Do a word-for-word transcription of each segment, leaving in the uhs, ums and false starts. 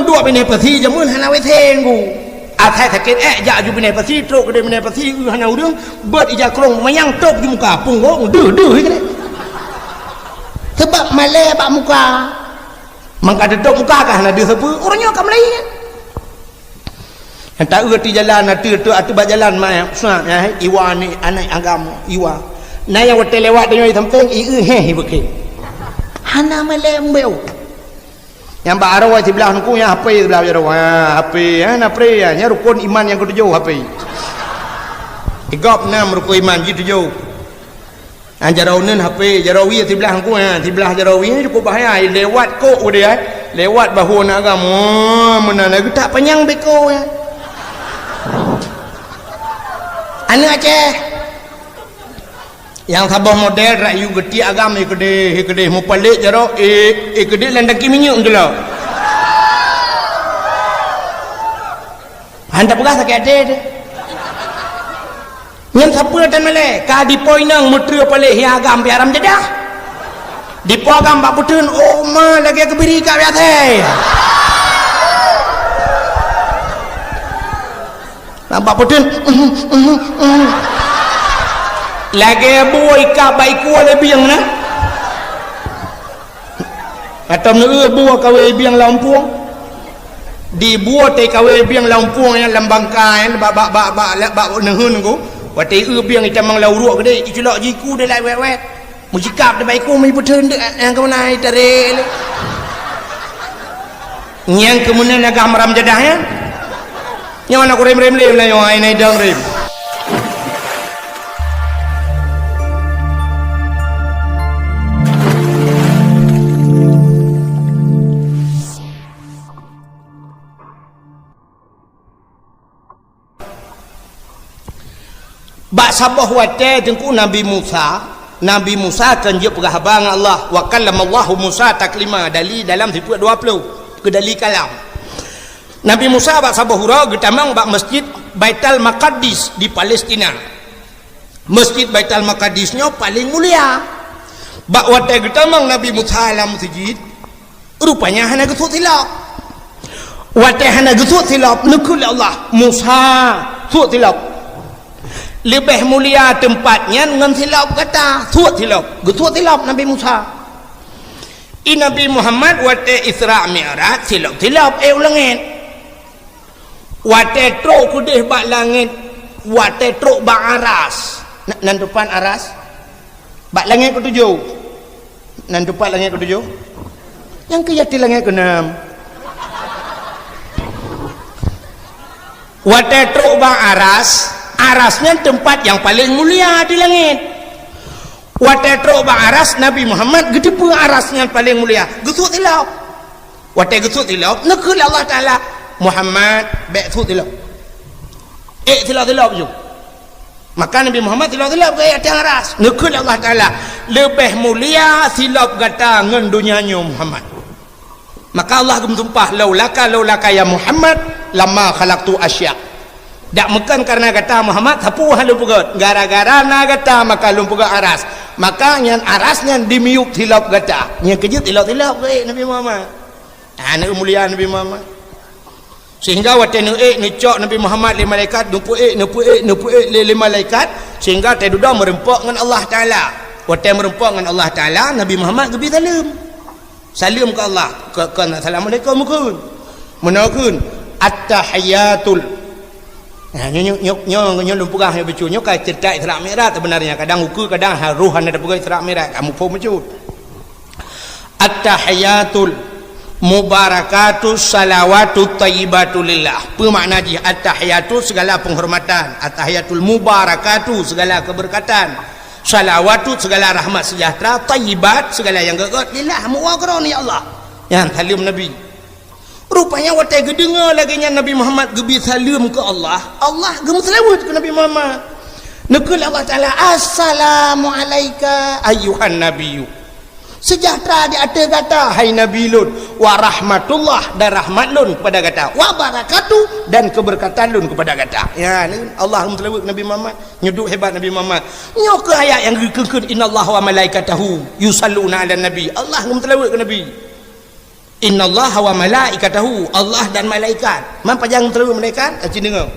Duek binéh pasi jameun hana W C ngku. Asai sakét ék jak ju binéh pasi, trok keudéh binéh pasi, eu hana ureuëng, beuet ija krong manyang top ju muka, punggong deuh-deuh keudéh. Sebab malée bak muka. Mangka teutop muka ka hana deuh sapeue, ureuëng nyoe ka meulayeue. Nyang taeu ti jalan, ateueh, ateueh, ateueh bak jalan, ma, sa, ya, iwa ni, aneuk agam, iwa. Na nyang watée lewat tanyoe sampéng, i eu héh, i beukém. Hana malée mbeu. Nyang bak aroe siblah nuku, nyang hapé siblah jaroe. Ha, hapé, ha, na pre, ha. Nyan rukon iman nyang keutujôh hapé. Igop nam rukon iman jitujoh. Ha, jaroe uneun hapé, jaroe wie siblah nuku, ha. Siblah jaroe wie ni cukup bahaya. Lewat kok udeh, ha. Lewat bahu aneuk agam. Oh, meunan lagée tak panyang beko, ha. Aneuk Aceh. Nyang saboh model rayu geuti agam, eh, keudeh, eh, keudeh mupalek jaroe, eh, eh, keudeh lam tangki minyeuk meutulak. Hana peugah sakét até teuh. Nyan sapeue tan malée, ka dipo inong meutreue palek hi agam pi haram jadah. Dipo agam bak peuteun, oh ma lagée keubiri ka biasa. Nampak peuteun. Lagée bue ikab bak iku lé bieng na. Atau meunurot bue kawé bieng lam pueng. Di bue teuh kawé bieng lam pueng nyan lam bangka nyan bak, bak, bak, bak, bak, bak neuheun ku. Watée eu bieng itamong lam uruek keudeh, iculok jiku dilai wet-wet. Meusikap teuh bak iku meuipeutreun teuh, nyang keumeunan itarek lé. Nyang keumeunan agam haram jadah nyan. Nyoe na kurem-rem lé meulayeue ai nai dang rem. Bak saboh watée teungku Nabi Musa, Nabi Musa kan jeuet peugah haba ngon Allah, "Wa kallamallahu Musa taklima," dali dalam sifeuet dua ploh, keu dali kalam. Nabi Musa bak saboh uroe geutamong bak Masjid Baitul Maqdis di Palestina. Masjid Baitul Maqdis nyoe paleng mulia. Bak watée geutamong Nabi Musa lam meuseujid, rupanya hana geusuet silop. Watée hana geusuet silop, neukheun lé Allah, "Musa, suet silop. Leubeh mulia teumpat nyan ngon silop gata, suet silop." Geusuet silop Nabi Musa. I Nabi Muhammad watée Isra Mi'raj silop-silop ék u langét. Watée trok keudeh bak langét, watée trok bak aras. Na-, nan teumpat aras? Bak langét keutujoh. Nan teumpat langét keutujoh? Nyang keu yatim langét keunam. Watée trok bak aras, aras nyan teumpat nyang paleng mulia di langét. Watée trok bak aras, Nabi Muhammad geuteupeue aras nyan paleng mulia, geusuet silop. Watée geusuet silop, neukheun lé Allah Taala, "Muhammad, bék suet silop. Ék silop-silop ju." Maka Nabi Muhammad silop-silop geuék ateueh aras. Neukheun lé Allah Taala, "Leubeh mulia silop gata ngon donya nyoe, Muhammad." Maka Allah geumeusumpah, "Laulaka, laulaka ya Muhammad, lama khalaqtu asya." Dak meukon kareuna gata Muhammad, sapeue hana lôn peugét. Gara-gara na gata maka lôn peugét aras. Maka nyan aras nyan dimiyueb silop gata. Nyan keuh jeuet silop-silop geuék Nabi Muhammad. Ha, neuék mulia Nabi Muhammad. Sehingga watée neuék neucok Nabi Muhammad lé malaikat, neupeuék, neupeuék, neupeuék lé, lé malaikat, sehingga watée dudoe meureumpok ngon Allah Taala. Watée meureumpok ngon Allah Taala, Nabi Muhammad geubri saleuem. Saleuem keu Allah, keu, keu assalamualaikum meukheun. Meunoe kheun, "At-tahiyatul." Nah, nyoe, nyoe, nyoe, nyoe, nyoe lôn peugah nyoe bacut. Nyoe ka ceurita Isra Mi'raj sebenarnya. Kadang ukeue, kadang ha-, roh hana tapeugah Isra Mi'raj, kamoe phom bacut. "At-tahiyatul mubarakatus salawatut thayyibatu lillah." Peue makna jih? At-tahiyatu segala penghormatan, at-tahiyatul mubarakatu segala keberkatan, salawatu segala rahmat sejahtera, thayyibat segala nyang gét-gét, lillah, meuwoe keu Droeneuh ya Allah. Nyan saleuem Nabi. Rupanya watée geudeungoe lagée nyan Nabi Muhammad geubri saleuem keu Allah, Allah geumeuseulaweuet keu Nabi Muhammad. Neukheun lé Allah Taala, "Assalamu alaika ayyuhan nabiyyu." Sejahtera di ateueh gata, hai Nabi lôn, wa rahmatullah, dan rahmat lôn kepada gata, wa barakatuh, dan keberkatan lôn kepada gata. Ya, ni Allah geumeuseulaweuet keu Nabi Muhammad. Nyoe duek hebat Nabi Muhammad. Nyoe keuh ayat nyang geukheun, "Innallaha wa malaikatahu yusalluna 'alan nabi." Allah geumeuseulaweuet keu Nabi. Innallaha wa malaikatahu, Allah dan malaikat. Man pajan teuleubeh malaikat? Aci deungoe.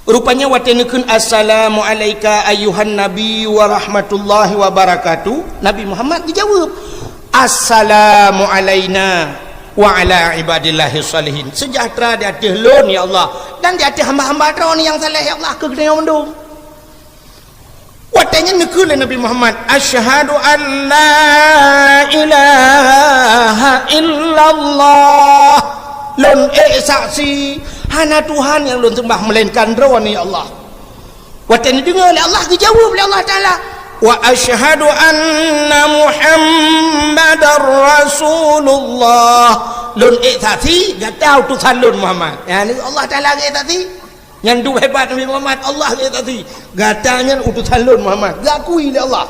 Rupanya watée neukheun, "Assalamu alaika ayyuhan nabi wa rahmatullahi wa barakatuh," Nabi Muhammad geujaweueb, "Assalamu alaina wa ala ibadillahi shalihin." Sejahtera di ateueh lôn, ya Allah, dan di ateueh hamba-hamba droe nyang saleh, ya Allah, keu geutanyoe mandum. Watée nyan neukheun lé Nabi Muhammad, "Asyhadu an la ilaha illallah." Lôn ék saksi, hana Tuhan nyang lôn seumbah meulainkan Droeneuh, ya Allah. Watée neudeungoe lé Allah, geujaweueb lé Allah Taala, "Wa asyhadu anna Muhammadar Rasulullah." Lôn ék saksi, gata utosan lôn Muhammad. Ya, ni Allah Taala geuék saksi. Nyan dum hebat Nabi Muhammad, Allah geuék saksi. Gata nyan utosan lôn Muhammad, geukui lé Allah.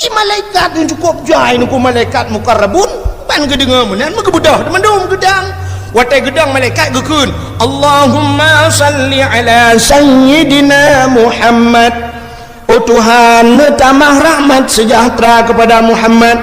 I malaikat nyang cukôp jai nungku malaikat mukarrabun, ban geudeungoe meunan meugeubeudoh mandum geudang. Watée geudang malaikat geukheun, "Allahumma salli ala sayyidina Muhammad." Oh Tuhan, neutamah rahmat sejahtera kepada Muhammad,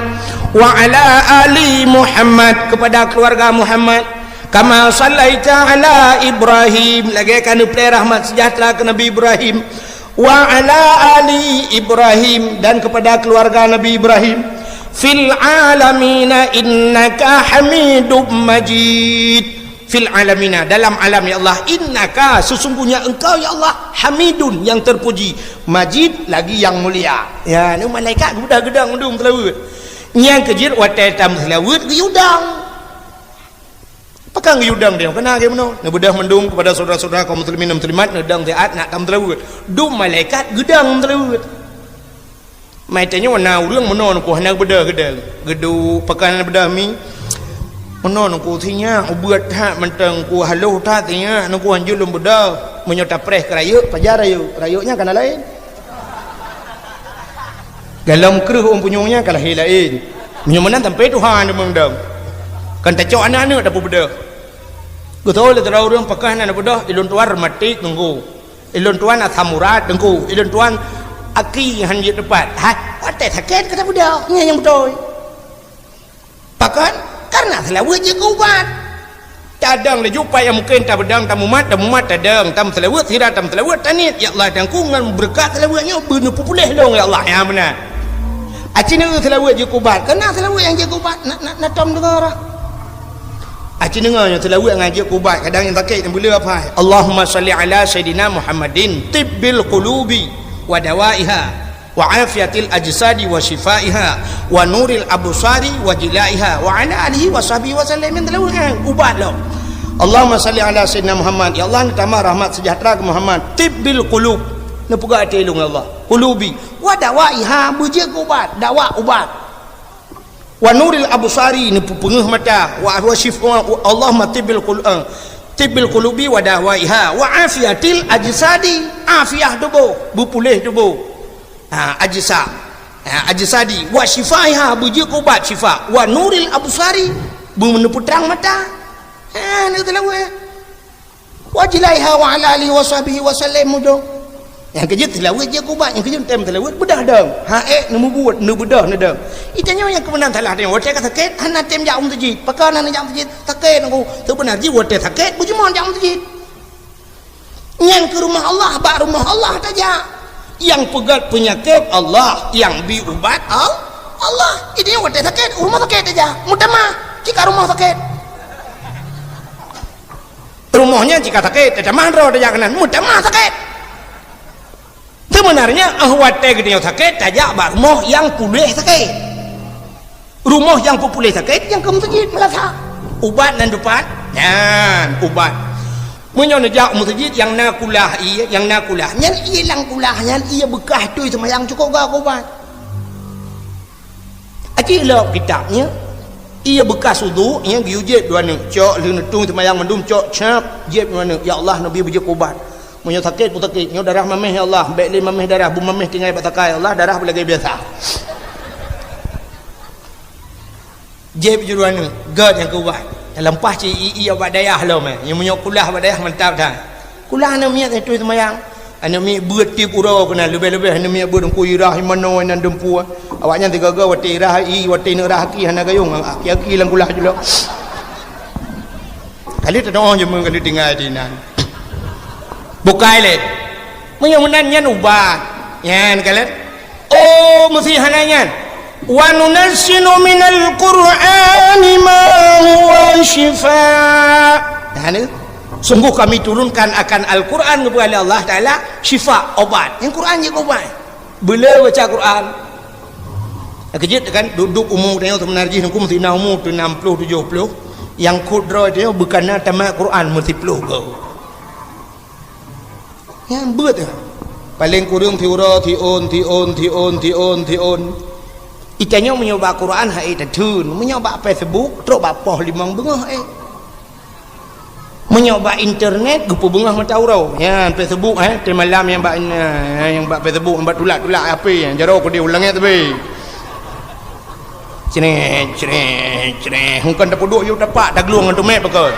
wa ala ali Muhammad, kepada keluarga Muhammad, kama sallaita ala Ibrahim, lagée ka neupreh rahmat sejahtera keu Nabi Ibrahim, wa ala ali Ibrahim, dan kepada keluarga Nabi Ibrahim, fil alamina innaka Hamidum Majid. Fil alamina, dalam alam, ya Allah, innaka, sesungguhnya Engkau, ya Allah, Hamidun, yang terpuji, Majid, lagi yang mulia. Ya, ni malaikat geudah-geudah mandum seulaweuet. Nyang keujeuet watée tameuseulaweuet geuyue dang. Pakon geuyue dang dia? Keunan lagée meunoe. Neubeudoh mandum kepada saudara-saudara kaum muslimin dan muslimat, neudang siat nak tameuseulaweuet. Dum malaikat geudang seulaweuet. Mai tanyoe na ureuëng meunoe nungku hana beudôh geudang. Geuduek pakon hana beudôh mi. Meunoe nungku sinyak ubeuet that mantong ku haloh that sinyak nungku hanjeuet lôn beudôh. Meunyoe tapreh keu rayeuk, pajan rayeuk. Rayeuk nyan kana laén. Galom kreueh ôn punyueng nyan ka lahé laén. Meunyoe meunan sampai Tuhan deungon dong. Kan tacok aneuk-aneuk dapeubeudôh. Geutôi lé sidroe ureuëng pakon hana beudôh, ilôn tuan rematik nungku. Ilôn tuan asam urat teungku, ilôn tuan aki han jeuet teupat. Hai, watée sakét ka tabeudôh, nyan nyang beutôi. Pakon? Karena seulaweuet jeuet keu ubat. Tadong laju pat nyang mungken tabeudang, tamumat, tamumat, tadong, tameuseulaweuet, sira tameuseulaweuet, taniet, "Ya Allah, teungku ngon beureukat seulaweuet nyoe beuneupupuléh lôn, ya Allah." Ya meunan. Aci neu seulaweuet jeuet keu ubat, karena seulaweuet nyang jeuet keu ubat, na, na, na tom deungoe rah. Aci deungoe nyoe seulaweuet ngon jeuet keu ubat, kadang nyang sakét nyang beuleu apai. Allahumma shalli ala sayyidina Muhammadin tibbil qulubi wa dawaiha wa afiyatil ajsadi wa syifaiha wa nuril absari wa jilaiha wa ala alihi wa sahbihi wa sallam. Nyang seulaweuet ngon ubat lom. Allahumma shalli ala sayyidina Muhammad. Ya Allah, neutamah rahmat sejahtera keu Muhammad. Tibbil qulub. Neupeugah até lôn, ya Allah. Qulubi. Wa dawaiha, beujeuet keu ubat. Dawa ubat. Wa nuril absari, neupeupeungeuh mata, wa, wa syif-, wa, Allahumma tibbil qul-, eh, tibbil qulubi wa dawaiha, wa afiyatil ajsadi, afiah tuboh, beupuléh tuboh. Ha, ajsa. Ha, ajsadi, wa syifaiha, beujeuet keu ubat syifa, wa nuril absari, beuneupeutrang mata. Ha, neu teulaweuet. Wa jilaiha wa ala alihi wa sahbihi wa sallam mudong. Nyang keujeuet seulaweuet jeuet keu ubat, nyang keujeuet tem seulaweuet beudah dong. Ha ék neumubuet, neubeudôh neudong. Itanyoe nyang keumeunan salah tanyoe, watée ka sakét hana tem jak u meuseujid. Pakon hana jak u meuseujid? Sakét nungku. Seubeuna jih watée sakét beujeumoe jak u meuseujid. Nyan keu rumoh Allah, bak rumoh Allah tajak. Nyang peugét peunyakét Allah, nyang bi ubat Al-, Allah. Itanyoe watée sakét, u rumoh sakét tajak. Meutamah, cit ka rumoh sakét. Rumoh nyan cit ka sakét, tatamah droe tajak keunan, meutamah sakét. Seubeunarnya, eh, watée geutanyoe sakét, tajak bak rumoh nyang puléh sakét. Rumoh nyang peupuléh sakét, nyang keu meuseujid meulasa. Ubat nan dupat, nyan ubat. Meunyoe neujak meuseujid nyang na kulah ié, nyang na kulah, nyan ié lam kulah, nyan ié beukah tui seumayang cukôp gak ubat. Aci lop kitab nyan, ié beukah udhu nyan geuyue jieb dua neuk, cok lheueh neutui seumayang mandum cok cap, jieb dua neuk, "Ya Allah, neubi beujeuet keu ubat. Meunyoe sakét peue sakét, nyoe darah maméh ya Allah, bék lé maméh darah, beumaméh tinggai bak takai ya Allah, darah beulagée biasa." Jieb jeuet dua neuk, gét nyang keu ubat. Nyang leupah cit ié bak dayah lom, eh. Nyang meunyoe kulah bak dayah mantap that. Kulah aneuk miet neutui seumayang. Aneuk miet beuet tiep uroe keunan, leubeh-leubeh aneuk miet beuet Teungku Irah, Imanoe, nan Dumpu. Awaknyan sigoe-goe watèe irah, i, watèe neuk rah aki hana gayong, aki-aki lam kulah jilok. Ka lheueh teudoa jeumeu ka lheueh tinggai di nan. Bukai lé. Meunyoe meunan nyan ubat. Nyan kalheueh. Oh, meusti hana nyan. "Wa nunazzilu minal Qur'ani ma huwa syifa." Nah, ni. Sungguh Kami turunkan akan Al-Quran, geupeugah lé Allah Taala, syifa, obat. Nyang Quran jeuet keu obat. Beu le baca Quran. Keujeuet kan, duek-duek umu tanyoe seubeuna jih Teungku meusti na umu tu enam puluh, tujoh puluh. Nyang khot droe tanyoe beu ka na tamat Quran meusiplôh goe. Nyan beuet. Paléng kureueng siuroe, siôn, siôn, siôn, siôn, siôn. Itanyoe meunyoe bak Quran hai tatheun, meunyoe bak Facebook trok bak poh limong beungoh, eh. Meunyoe bak internet geupeubeungoh mata uroe. Nyan Facebook, eh, teumalam nyang bak, eh, nyang bak Facebook, nyang bak tulak-tulak H P, jaroe keudéh u langét teubi. Cret, cret, cret. Hukon tapeuduek yue tapak, taglueng ngon teumé pakon.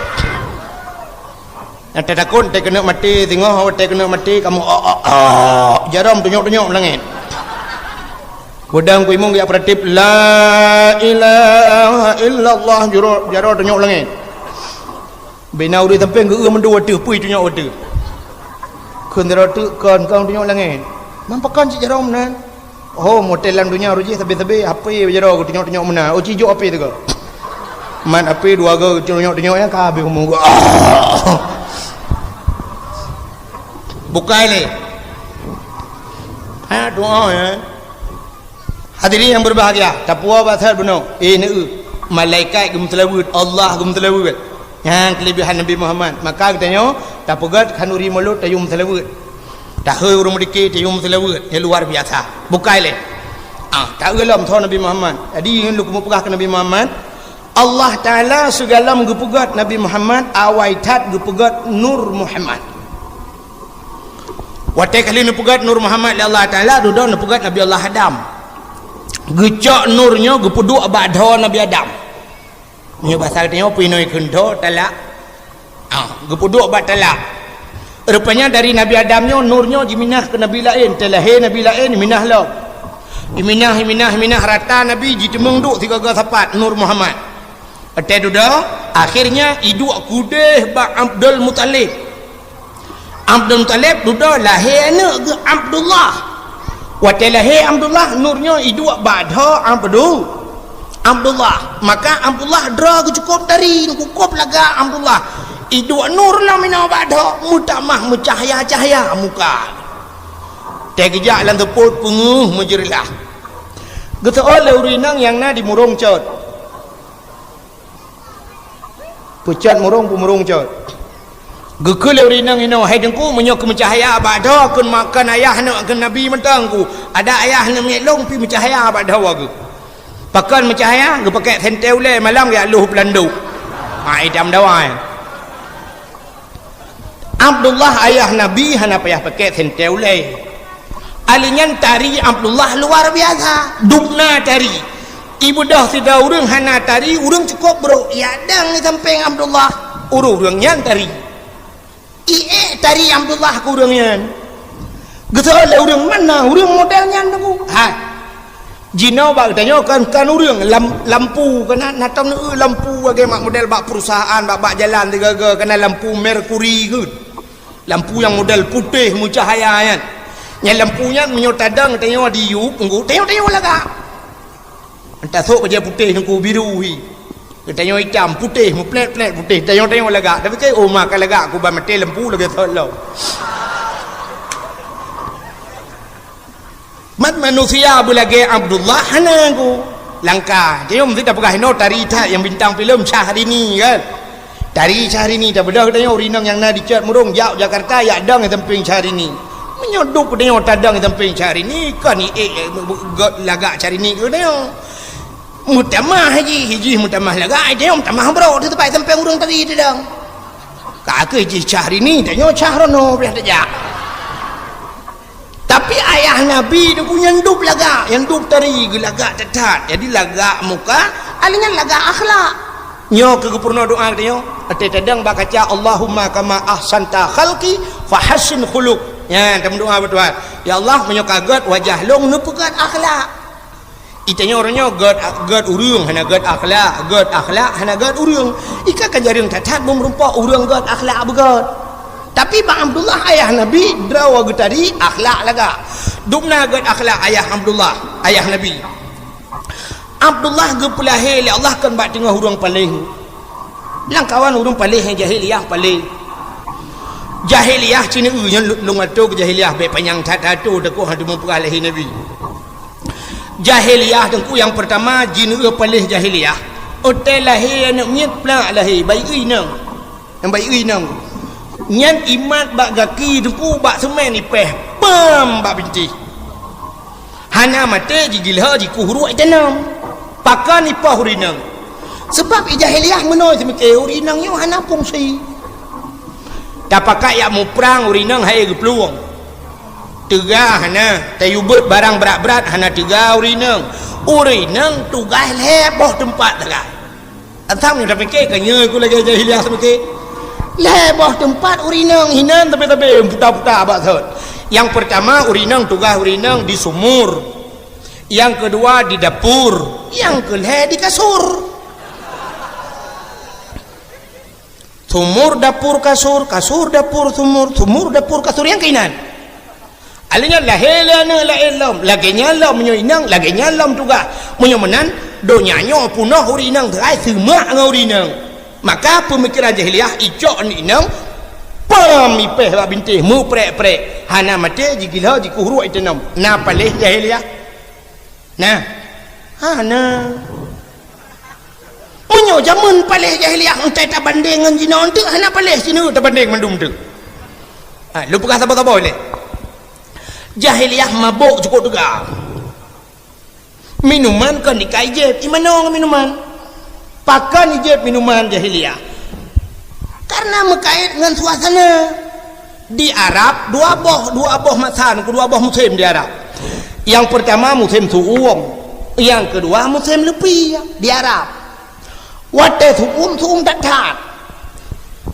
Nyang tatakot, teukeunok maté, singoh watèe keuneuk maté, kamoe, "Oh, oh, oh." Jaroe tunyok-tunyok langét. Beudang ku imum geujak peuratéb, "La ilaha illallah," jaroe, jaroe tunyok langét. Bina ureueng sampéng geu-eu mandua teuh, pui tunyok watèe. Kheun jaroe teuk kon, kon tunyok langét. Man pakon cit jaroe meunan? Oh, motel lam donya roh jih sabe-sabe H P jaroe geutunyok-tunyok meunan. Oh, cijok H P teuka. Man H P dua go geutunyok-tunyok nyang ka habéh umur geuh. Bukai lé. Ha, doa, ya. Hadirin yang berbahagia, tapuwoe bak that bunoe. Eh, neu, malaikat geumeuseulaweuet, Allah geumeuseulaweuet. Nyan keulebihan Nabi Muhammad. Maka geutanyoe tapeugöt khanuri mulod tayue meuseulaweuet. Tahôi ureueng meudike tayue meuseulaweuet nyang luar biasa. Bukai lé. Ah, taeu lom soe Nabi Muhammad. Jadi, nyoe lôn keumeung peugah keu Nabi Muhammad, Allah Taala sigohlom geupeugöt Nabi Muhammad, awai that geupeugöt Nur Muhammad. Watèe ka lheueh neupeugöt Nur Muhammad lé Allah Taala, dudoe neupeugöt Nabi Allah Adam. Geucok nur nyoe geupeuduek bak dhoe Nabi Adam. Meunyoe basa geutanyoe pih nyoe kheun dhoe talak. Ah, geupeuduek bak talak. Rupanya dari Nabi Adam nyoe nur nyoe jiminah keu nabi laén, teulahé nabi laén jiminah lom. Jiminah, jiminah, jiminah rata nabi jiteumeung duek sigoe-goe sapat Nur Muhammad. Watèe dudoe, akhirnya iduek keudéh bak Abdul Muthalib. Abdul Muthalib dudoe lahé aneuk geuh Abdullah. Watèe lahé Abdullah, nur nyoe iduek bak dhoe Abdu-, Abdullah. Maka Abdullah droe geuh cukôp tari, cukôp lagak Abdullah. Iduek nur lom inoe bak dhoe, meutamah meucahya-cahya muka. Watèe geujak lam seupôt peungeuh meujeureulah. Geuseuôt lé ureueng inong nyang na di Murong Cot. Peucot Murong, peumurong Cot. Geukheun lé ureueng inong inoe, "Hai Teungku, meunyoe keu meucahya bak dhoe, kheun ma-, kheun ayah aneuk kheun nabi mantong ku. Adak ayah aneuk miet lôn pih meucahya bak dhoe geuh." Pakon meucahya, geupakék sentée ulée malam jak lôh peulandok. Ha, idam dawai. Abdullah ayah Nabi hana payah pakék sentée ulée. Ali nyan tari Abdullah luar biasa. Dubna tari. Ibeudôh sidroe ureueng hana tari, ureueng cukôp brôk. Yak dang di sampéng Abdullah. Ureueng-ureueng nyan tari. Iék tari Abdullah keu ureueng nyan. Geuseuôt lé ureueng, "Mana ureueng model nyan, Teungku?" Hai. Jinoe bak geutanyoe kan, kan ureueng lam-, lampu, kan na, na tom neu lampu lagée mak model bak perusahaan, bak, bak jalan sigoe-goe, kan na lampu merkuri keuh. Lampu nyang model putéh meucahya nyan. Nyan lampu nyan meunyoe tadong geutanyoe di yup, Teungku, tanyoe-tanyoe lagak. Entah sôk bajée putéh Teungku, biru hi. Geutanyoe itam, putéh, meuplét-plét putéh, tanyoe-tanyoe lagak. Tapi keu uma ka lagak, ku ban maté lampu lagée sot lom. Mat manusia beulagée Abdullah hana ku. Langkah. Tanyoe meusti tapeugah inoe tari that nyang bintang filem Syahrini kan. Tari Syahrini tabeudôh tanyoe ureueng inong nyang na di Cot Murong jak Jakarta yak dong di sampéng Syahrini. Meunyoe duek tanyoe tadong di sampéng Syahrini, kon iék, eh, lagak Syahrini keu tanyoe. Meutamah jih, jih meutamah lagak, tanyoe meutamah brôk di teumpat sampéng ureueng tari tadong. Ka keuh jih Syahrini, tanyoe Syahrono pih tajak. Tapi ayah Nabi Teungku nyan dub lagak, nyan dub tari geulagak that-that. Jadi lagak muka, ali nyan lagak akhlak. Nyoe keuh geupeurunoe doa geutanyoe, watée tadong bak kaca, "Allahumma kama ahsanta khalqi fahassin khuluq." Nyan, tameudoa bak Tuhan. "Ya Allah, meunyoe ka gét wajah lôn, neupeugét akhlak." Itanyoe uroe nyoe gét, gét ureuëng hana gét akhlak, gét akhlak hana gét ureuëng. Ikan ka jareueng that-that meureumpok ureuëng gét akhlak beugét. Tapi bak Abdullah ayah Nabi, droe geutari akhlak lagak. Dubna gét akhlak ayah Abdullah, ayah Nabi. Abdullah geupeulahé lé Allah kon bak teungoh ureuëng paléh. Lam kawan ureuëng paléh nyang jahiliyah paléh. Jahiliyah cit nyoe nyang lôn atô keu jahiliyah bék panyang that-that atô takot hana meupeugah lahé Nabi. Jahiliyah teungku nyang peurtama jineuk paléh jahiliyah. Watée lahé aneuëk miet plak lahé bai inong. Nyang bai inong. Nyan imat bak gaki teungku bak seumén ipéh. Pam bak bintéh. Hana maté jigilho jikuh ruek itanom. Pakon ipoh urinong? Sebab i jahiliyah meunoe seumiké urinong nyoe hana fungsi. Tapakat yak muprang urinong hai geuplueng. Teuga hana, tayue beuet barang brat-brat hana teuga urinong. Urinong tugaih lhée boh teumpat teuga. Asam nyoe tapike ka nyoe ku lagée jahiliyah seumike. Lhée boh teumpat urinong hinan tapi-tapi puta-puta bak thot. Yang pertama urinong tugaih urinong di sumur. Yang kedua di dapur, yang keulhée di kasur. Sumur dapur kasur, kasur dapur sumur, sumur dapur kasur yang keinan. Alheuh nyan lahé lé aneuëk laén lom, lagée nyan lom meunyoe inong, lagée nyan lom tugaih. Meunyoe meunan, donya nyoe punoh ureuëng inong teuai seumak ngon ureuëng inong. Maka peumikiran jahiliyah icok aneuëk inong, pam ipéh bak bintéh meuprek-prek, hana maté jigilho jikuh ruek itanom. Na paléh jahiliyah? Na? Hana. Meunyoe jameun paléh jahiliyah entai tabandeng ngon jinoe enteuk hana paléh sineuk tabandeng mandum enteuk. Ha, lôn peugah saboh-saboh lé. Jahiliyah mabök cukôp teuga. Minuman kon ikai jép, imanoe ngon minuman. Pakon ijép minuman jahiliyah? Karena meukait ngon suasana. Di Arab dua boh, dua boh masa, dua boh musim di Arab. Yang pertama musim suum, yang kedua musim leupie di Arab. Watée suum, suum that-that.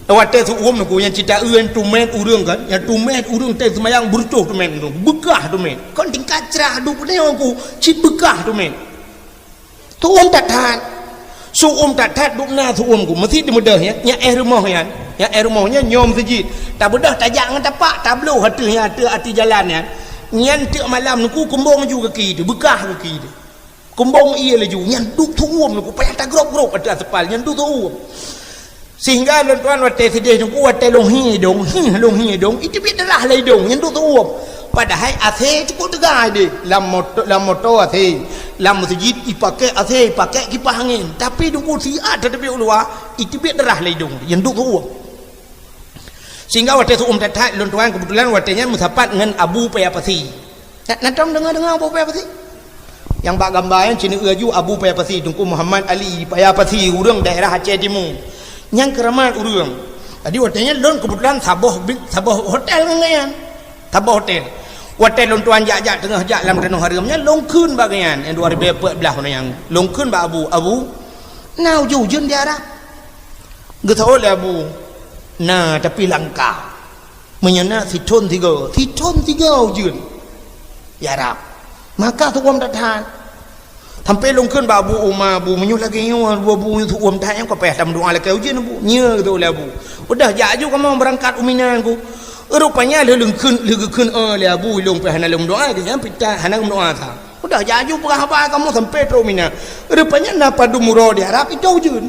Watée suum nyoe nyang cita euen tumét ureuëng kan, nyang tumét ureuëng teuh seumayang beureutoh tumét nyoe, beukah tumét. Kon tingkat cerah duek nyoe ku cit beukah tumét. Suum that-that. Suum that-that dubna suum ku. Meusi teumeudeh nyan, nyang éh rumoh nyan. Nyang éh rumoh nyan nyoe meuseujid. Tabeudôh tajak ngon tapak, tabloh ateueh nyan, ateueh ateueh jalan nyan. Nyan teuk malam nyoe ku kumbong ju gaki teuh, beukah gaki teuh. Kumbong ie laju, nyan duek suum nyoe ku payah tagrôb-grôb ateueh aspal, nyan duek suum. Sehingga lôn tuan watée sideh nyoe ku watée lôn hi idong, hi lôn hi idong, iteubiet darah lam idong, nyan duek suum. Padahai AC cukôp teuga deh, lam moto, lam moto AC, lam meuseujid ipaké AC, ipaké kipah angén. Tapi nyoe ku siat tateubiet u luwa, iteubiet darah lam idong, nyan duek suum. Sehingga watée suum that-that lôn tuan keubeutulan watée nyan meusapat ngon Abu Paya Pasi. Na, na tom deungoe-deungoe Abu Paya Pasi? Nyang bak gamba nyan cit nyoe laju Abu Paya Pasi, Teungku Muhammad Ali Paya Pasi, ureuëng daerah Aceh Timu. Nyang keuramat ureuëng. Jadi watée nyan lôn keubeutulan saboh bi-, saboh hotel ngon gobnyan. Saboh hotel. Watée lôn tuan jak-jak teungoh jak lam tanoh hareuem nyan, lôn kheun bak gobnyan, nyang dua ribu empat belas nyan. Lôn kheun bak Abu, "Abu, na ujeuen-ujeuen di Arab?" Geuseuôt lé Abu, "Na, tapi langka." Meunyoe na sithon sigoe, sithon sigoe ujeuen. Ya Rab, maka su'uem that-that. Sampoe lôn kheun bak Abu Uma, "Abu, meunyoe lagèe nyoe, Abu, su'uem that nyang ka payah tameudoa lakèe ujeuen, Abu." "Nyo," geutôk lé Abu. "Udah jak aju kamoe beurangkat u Mina, Teungku." Rupanya lheuh lôn kheun, lheuh geukheun, "Oh, lé Abu, ilôn pih hana lôn meudoa," geuhnyan pih hana geumeudoa sa. Udah jak aju peugah haba kamoe sampoe trôk Mina. Rupanya na padum uroe di Arab, itôh ujeuen.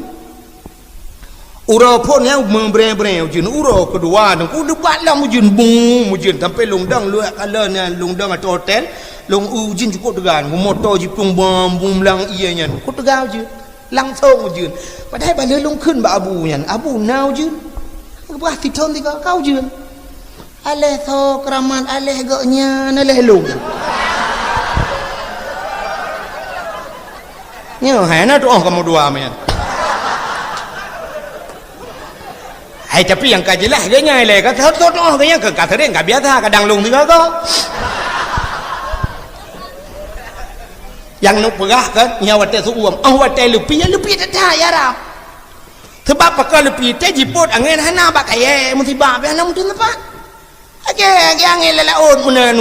Uroe phôn nyan meubrèe-brèe ujeuen, uroe keudua Teungku, leubak lom ujeuen, bum, ujeuen. Sampoe lôn dong luwah kala nyan, lôn dong ateueh hotel, lôn eu ujeuen cukôp teuga, moto jiplueng bom, bum lam ié nyan. Cukôp teuga ujeuen. Langsông ujeuen. Padahai ban lheuh lôn kheun bak Abu nyan, "Abu, na ujeuen?" Geupeugah sithon sigoe, "Ka ujeuen." Aléh soe keuramat, aléh gobnyan, aléh lôn. Nyoe hai na tu'oh kamoe dua meunan. Hai, tapi nyang ka jeulaih gobnyan lé, ka soe tu'oh gobnyan ka, ka seuréng, ka biasa, kadang lôn sigoe-goe. Nyang neuk peugah kan, nyan watèe su'uem, 'oh watèe leupie, leupie that-that ya Rab. Sabab pakon leupie teuh jipôt angèn hana bak kayèe, musibah pih hana meuteun teumpat. Ye, lagèe angén lam laôt meunan.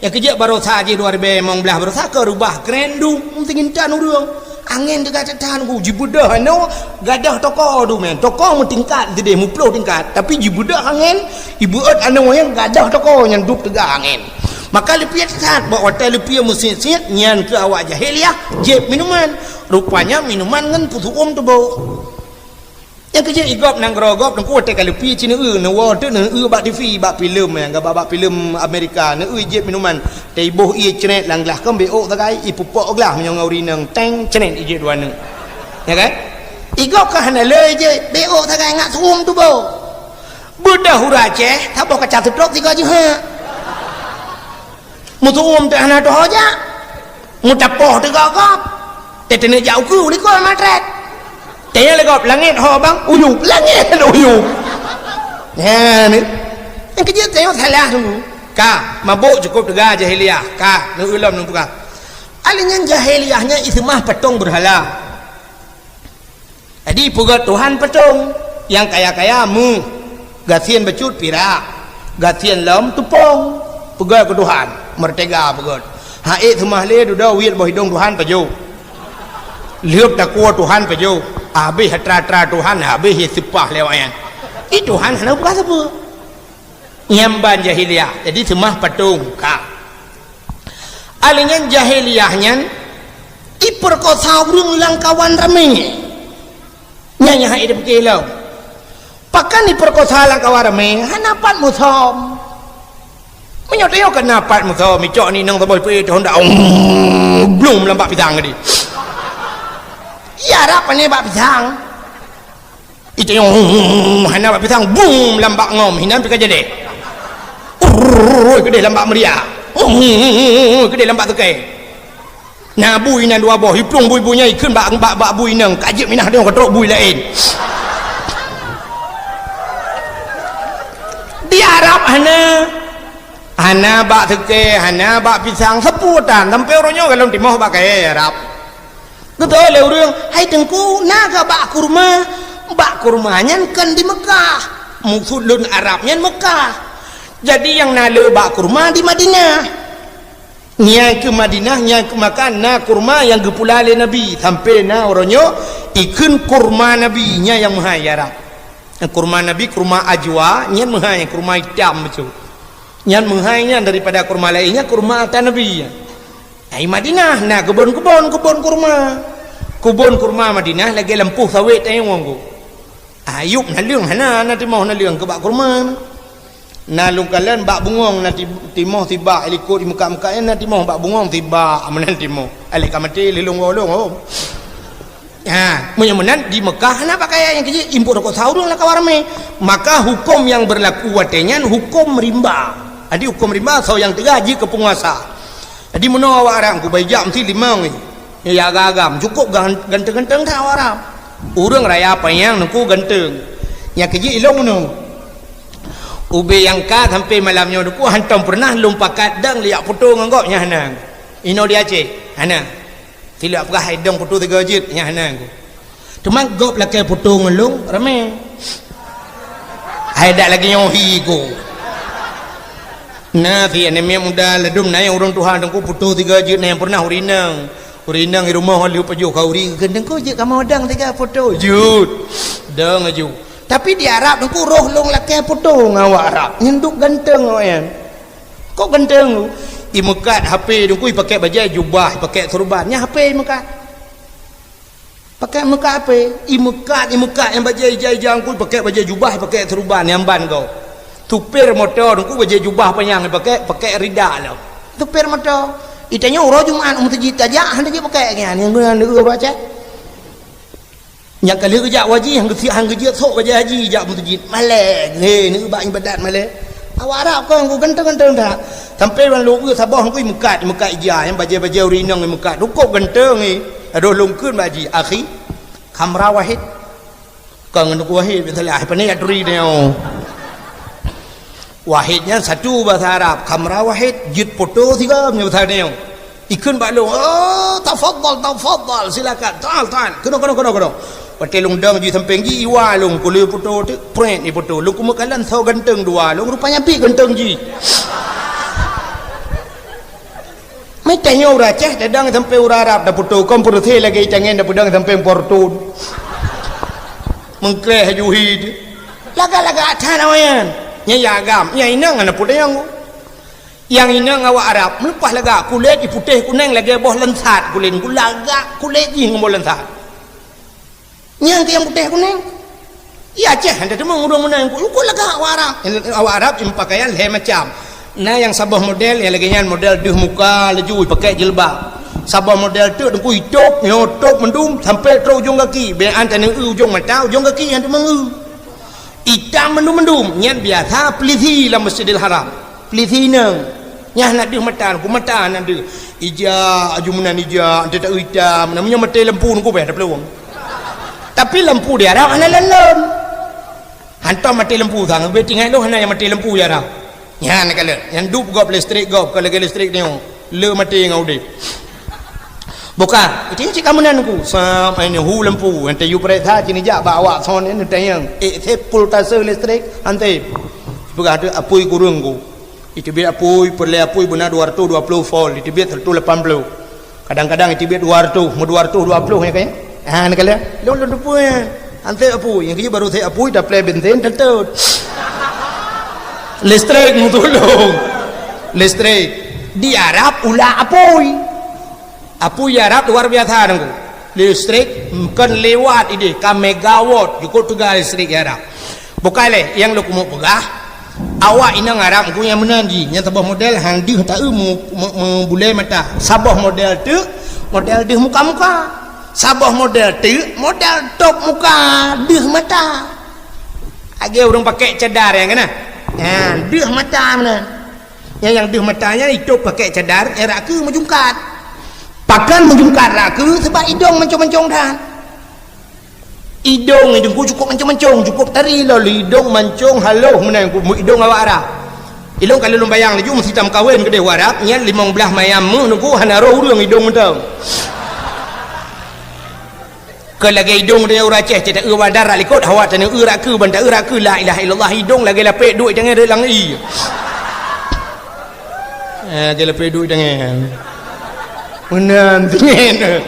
Nyang keujeuet baroesa jih dua ribèe limong blah baroesa ka reubah kren duek, meusti intat ureueng. Angén teuka that-that, ku jibeudoh anoe, gadôh toko tu meunan. Toko meutingkat sideh, meuploh tingkat, tapi jibeudoh angén, ibeuet anoe nyang gadôh toko nyan duek teuga angén. Maka leupie that-that, bak watèe leupie meusiet-siet, nyan keuh awak jahiliah jieb minuman. Rupanya minuman ngon peuseu'uem tuboh. Nyang keujeuet igob nanggroe gob, teungku watèe ka leupie cit neueu, neuwoe teuk neueu bak T V, bak filem, nyang gaba bak filem Amerika, neueu jieb minuman. Teuiboh ié cret lam glah, kon beuôk sagai, ipeupok glah meunyoe ngon ureueng inong, teng, cret ijieb dua neuk. Ya kan? Igob ka hana le jieb, beuôk sagai ngat su'uem tuboh. Beudoh ureueng Aceh, saboh kaca seutrop sigoe jeuhet. Meuseu'uem teuh hana tuho jak. Meutapoh teuh gob-gob. Teuteuneuh jak ukeue likot matret. Teuh lé gob langét ho bang, uyueb, langét uyueb. Nyan. Nyang keujeuet tanyoe salah dulu. Ka, mabök cukôp teuga jahiliah. Ka, neueu lom neupeugah. Alinyan jahiliah nyan iseumah patong beurhala. Jadi peugöt Tuhan patong, nyang kaya-kaya meuh, gasien bacut pirak, gasien lom teupông, peugöt keu Tuhan, meurtega peugöt. Ha'ék seumah lé dudoe wiet boh idông Tuhan pajoh. Lheueh takue Tuhan pajoh, habéh atra-atra Tuhan, habéh ie seupah lé awaknyan. Ih, Tuhan hana peugah sapeue. Nyan ban jahiliah. Jadi seumah patong ka. Alinyan jahiliah nyan ipeurkosa ureueng lam kawan ramé. Nyan nyang hai dipike lom. Pakon ipeurkosa lam kawan ramé, hana pat musom. Meunyoe tanyoe ka na pat musom, icok ni nang saboh ipe toh ndak, blum lam bak pisang tadi. Ya rap pane bak pisang. Itanyong, hana bak pisang, bum, lam bak ngom, hinan pi ka jadi. Urrrr, keudeh lam bak meuria. Urrrr, keudeh lam bak teukai. Na bui inan dua boh, iplueng bui-bui nyan ikheun bak, bak, bak bui inong, ka jeuet minah tanyoe ka trok bui laén. Di Arab hana, hana bak teukai, hana bak pisang, sapeue tan, sampoe uroe nyoe golom timoh bak kayèe Arab. Geutanyong lé ureueng, "Hai Teungku, na kah bak kurma?" Bak kurma nyan kon di Meukah. Maksud lôn Arab nyan Meukah. Jadi nyang na le bak kurma di Madinah. Nyan keuh Madinah, nyan keuh Meukah na kurma nyang geupula lé Nabi. Sampoe na uroe nyoe ikheun kurma Nabi, nyan nyang meuhai Arab. Kurma Nabi, kurma ajwa, nyan meuhai, kurma itam bacut. Nyan meuhai nyan daripada kurma laén, nyan kurma ata Nabi. Ai Madinah na keubon-keubon, keubon kurma. Keubon kurma Madinah lagèe lampôh sawét tanyoe ngon ku. Ayub naleueng hana, na timoh naleueng keu bak kurma. Na lôn kalon bak bungong na ti-, timoh sibak, likot di Meukah-Meukah nyan na timoh bak bungong sibak, meunan timoh. Alèh ka maté lé lôn woe lôn, oh. Ha, meunyoe meunan di Meukah hana pakaian nyang keu jih, impôt rukok sahur lam kawan ramé. Maka huköm nyang beurlaku watèe nyan huköm rimba. Jadi huköm rimba soe nyang teuga jih keu peunguasa. Jadi meunoe awak Arab, kubai jak meusti limong nyoe. Nyoe ya agam-agam, cukôp gan-, ganteng-ganteng that awak Arab. Ureueng raya panyang nungku ganteng. Nyang keu jih ilong meunoe. Ubé nyang ka sampoe malam nyoe nungku hantom peureunah lôn pakat dang liak foto ngon gob nyan hana. Inoe di Aceh, hana. Tilak peugah hai dong foto tiga jeuet, nyan hana ku. Teuma gob lakèe foto ngon lôn, ramé. Hai dak lagèe nyoe hi ku. Na si aneuk miet muda ladôm na nyang ureueng tuha dong ku foto tiga jeuet na nyang peureunah ureueng inong. Ureueng inong di rumoh lheueh pajoh khauri, "Geuh dong ku jeuet kamoe dong tiga foto." Jeuet. Dong aju. Tapi di Arab dong ku roh lôn lakèe foto ngon awak Arab. Nyan duek ganteng awak nyan. Kok ganteng tu? Imeukat H P dong ku, ipakèk bajèe jubah, ipakèk seureuban. Nyan H P imeukat. Pakèk meukat H P, imeukat, imeukat nyang bajèe ija-ija dong ku, ipakèk bajèe jubah, ipakèk seureuban nyang ban gob. Supir moto dong ku bajèe jubah panyang ipakèk, pakèk rida lom. Supir moto. Itanyoe uroe Jumat u meuseujid tajak, hana jipakèk nyan, nyang guna neu baca. Nyang ka lheueh geujak u haji, han geujeuet, han geujeuet sôk bajèe haji jak meuseujid. Malèe, he, neu bak ibadat malèe. Awak Arab kon ku ganteng-ganteng that. Sampoe ban lôn eu saboh ngui meukat, meukat ija, nyang bajèe-bajèe ureueng inong meukat. Cukôp ganteng, he. Adoh lôn kheun bak haji, "Akhi, khamra wahid." Kon ngon ku wahid, biasalah, pane ya turi nyoe. Wahid nyan satu bahasa Arab, khamra wahid, jeuet foto sigoe nyoe bahasa nyoe. Ikheun bak lôn, "Oh, tafadhal, tafadhal, silakan. Ta'al, ta'al. Keunoe, keunoe, keunoe, keunoe." Watèe lôn dong jih sampéng jih, iwa lôn, kulét putôh teuk, prét iputoh. Lôn keumeuk kalon soe ganteng dua lôn, rupanya pih ganteng jih. Meutanyoe ureueng Aceh, tadong sampéng ureueng Arab, taputôh kon peureusé lagèe itangen, tapudong sampéng portun. Meungkreh juhi teuk. Lagak-lagak that awaknyan. Nyan ya agam, nyan inong hana peue tanyong. Nyang inong awak Arab, meuleupah lagak, kulét iputéh kunéng lagèe boh lansat kulét, lagak kulét jih ngon boh lansat. Nyang keu nyang putéh kunéng. Iya Aceh, hana teumong ureueng meunan, ku, ku lagak awak Arab. Awak Arab ipakaian lhèe macam. Na nyang saboh model, nyang lagèe nyan model deuh muka laju, ipakèe jilbab. Saboh model teuk, teungku, itôb, nyoe tôb mandum, sampai trôk ujong gaki. Bèk an taneu ujong mata, ujong gaki nyang teumong. Itam mandum-mandum, nyan biasa peulisi lam Masjidil Haram. Peulisi inong. Nyan hana deuh mata, ku mata hana deuh. Ija, aju meunan ija, ante ta itam, na meunyoe maté lampu nungku bèh taplueng. Tapi lampu di Arab hana lon-lon. Hantom maté lampu sang, bèk tinggai lôn hana nyang maté lampu di Arab. Nyan kalon, nyan dup gob listrik gob, ka lagèe listrik nyoe. Le maté ngon udép. Bukan, itu cit ka meunan ku. Sam, ini hu lampu, ante yue peuriksa sini jak bak awak son ini tanyong. Eh, sepultase listrik, ante. Peugah tu apui kureueng ku. Iteubiet apui, peureulèe apui beuna dua ratus dua puluh volt, iteubiet seratus lapan puluh. Kadang-kadang iteubiet dua ratus, meu dua ratus dua puluh ya kan? Ha, ni kalian. Lôn lôn teupeue ya. Ante apui, nyang keuh baru saya apui, taplè bensin, teutut. Listrik meutulông. Listrik. Di Arab ulah apui. Apui Arab luar biasa nunggu. Listrik kon lewat idéh, ka megawatt, cukup teuga listrik Arab. Bukai lé, nyang lôn keumeuk peugah, awak inong Arab nunggu nyang meunan jih, nyang saboh model han deuh taeu mu-, mu-, meubulée mata. Saboh model teuk, model deuh muka-muka. Saboh model teuk, model tôb muka, deuh mata. Lagée ureuëng pakai cadar nyang keunan. Ha, deuh mata meunan. Nyang, nyang deuh mata nyan itôb pakai cadar, eh, rot keue meujungkat. Pakon meujungkat rot keue, sebab idong mancong-mancong that. Idong nyan teungku cukup mancong-mancong, cukup tari lom idong mancong haloh meunan idong awak Arab. Ilong ka lôn bayang laju meusitam kawen keudeh awak Arab, nyan limong blaih mayam meuh teungku hana roh ureuëng idong mantong. Keu lagée idong tanyoe ureuëng Aceh, cit taeu bak darat likot, hawa tanyoe eu rot keue, ban taeu rot keue, la ilaha illallah, idong lagée lapék duek tangai rot lam ie. Eh, lagée lapék duek tangai. Meunan, tangai.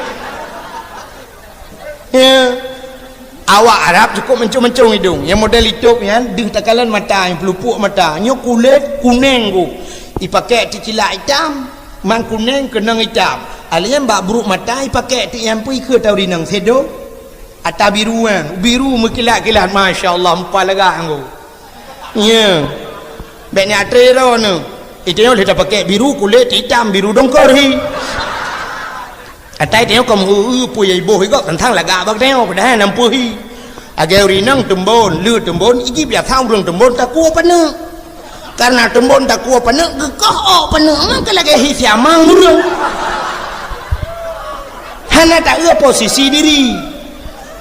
Ya. Awak Arab cukup mancong-mancong idong. Nyang model itôb nyan, deuh takalon mata, nyang peulupuk mata. Nyoe kulét kuneng ku. Ipakai ti cilak itam. Man kuneng keunong itam. Alien bak brok mata ipakai ti nyang pui keu tau rinong sedo. Ata biru kan. Biru meukilat-kilat. Masya Allah, meupa lagak anggo. Nya. Bèk nyak tré droeneuh. Itu nyoe lheueh tapakai biru kulét itam, biru dongkor hi. Atai tanyoe ka meu-eu peue nyang iboh igob teuntang lagak bak tanyoe, padahai hana peue hi. Lagée ureuëng inong teumbon, le teumbon, iji biasa ureuëng teumbon takue paneuk. Karena teumbon takue paneuk, geukoh ôk paneuk, maka lagée hi siamang ureuëng. Hana taeu posisi diri.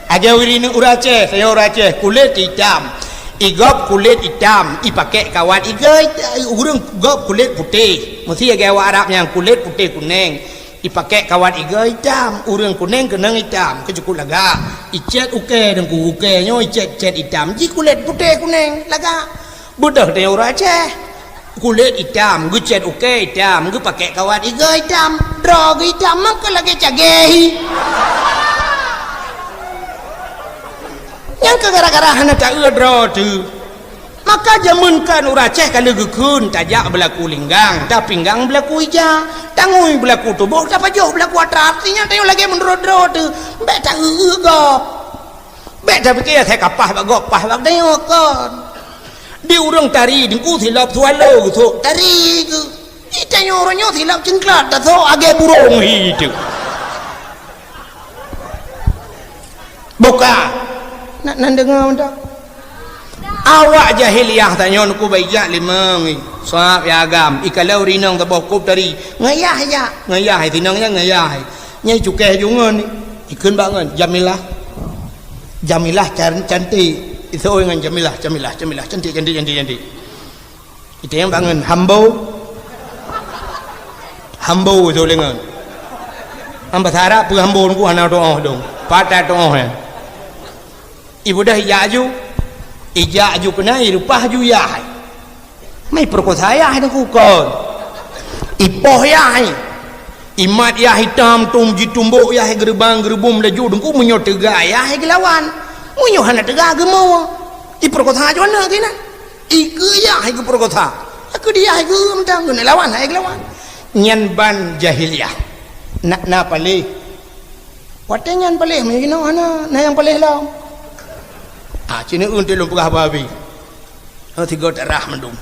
Lagée ureuëng inong ureuëng Aceh, tanyoe ureuëng Aceh, kulét itam. Igob kulét itam, ipakai kawat igoe, ureuëng gob kulét putéh. Meusi lagée awak Arab nyang kulét putéh kuneng. Ipakai kawat igoe itam, ureuëng kuneng keunong itam, keu cukup lagak. Icet ukée deungku ukée nyoe icet-cet itam, ji kulét putéh kuneng, lagak. Beudôh tanyoe ureuëng Aceh. Kulét itam, geucet ukée itam, geupakai kawat igoe itam, droe geuh itam, maka lagée cagée hi. Nyang keu gara-gara hana taeu droe teuh. Maka jameun kan ureuëng Aceh ka lheueh geukheun tajak beulaku linggang, tapinggang beulaku ija, tangui beulaku tuboh, tapajoh beulaku atra. Artinya tanyoe lagée meunurot droe teuh, bèk taeu-eu gob. Bèk tapike asai kapah bak gob, pah bak tanyoe kon. Di ureuëng tari deungku silop swallow geusok tari geuh. Di tanyoe uroe nyoe silop cingklot tasok lagée burông hi teuh. Buka. Nak nan deungoe mantong. Awak jahiliyah tanyoe nuku baijak limong, sab ya agam, ikalon rinong saboh kop tari. Ngayah jak, ngayah, tinong nyan ngayah. Nyai cukai jungon, ikheun bak ngon, Jamilah. Jamilah can-, cantik. Isoi ngon Jamilah, Jamilah, Jamilah, cantik, cantik, cantik, cantik. Itanyong bangon, hambo. Hambo tu lengon. Am bahasa Arab peue hambo nungku hana tuoh dong. Patah tuoh ya. Ibeudôh ijak aju, ijak aju keunan, ireupah aju yah. Mai peurekosa yah teungku kon. Ipoh yah. Imat yah itam tum jitumbok yah geureubang-geureubum laju teungku, meunyoe teuga yah geulawan. Meunyoe hana teuga geumoe. Ipeurekosa aju aneuk keunan. Ikeue yah geupeurekosa. Aku dia ikeue mantong keuneuk lawan hai geulawan. Nyan ban jahiliyah. Nak na paléh. Watée nyan paléh meunyoe jinoe hana, na nyang paléh lom. Ah, cit neu-eu teuh lôn peugah babi. Oh, tiga darah mandum.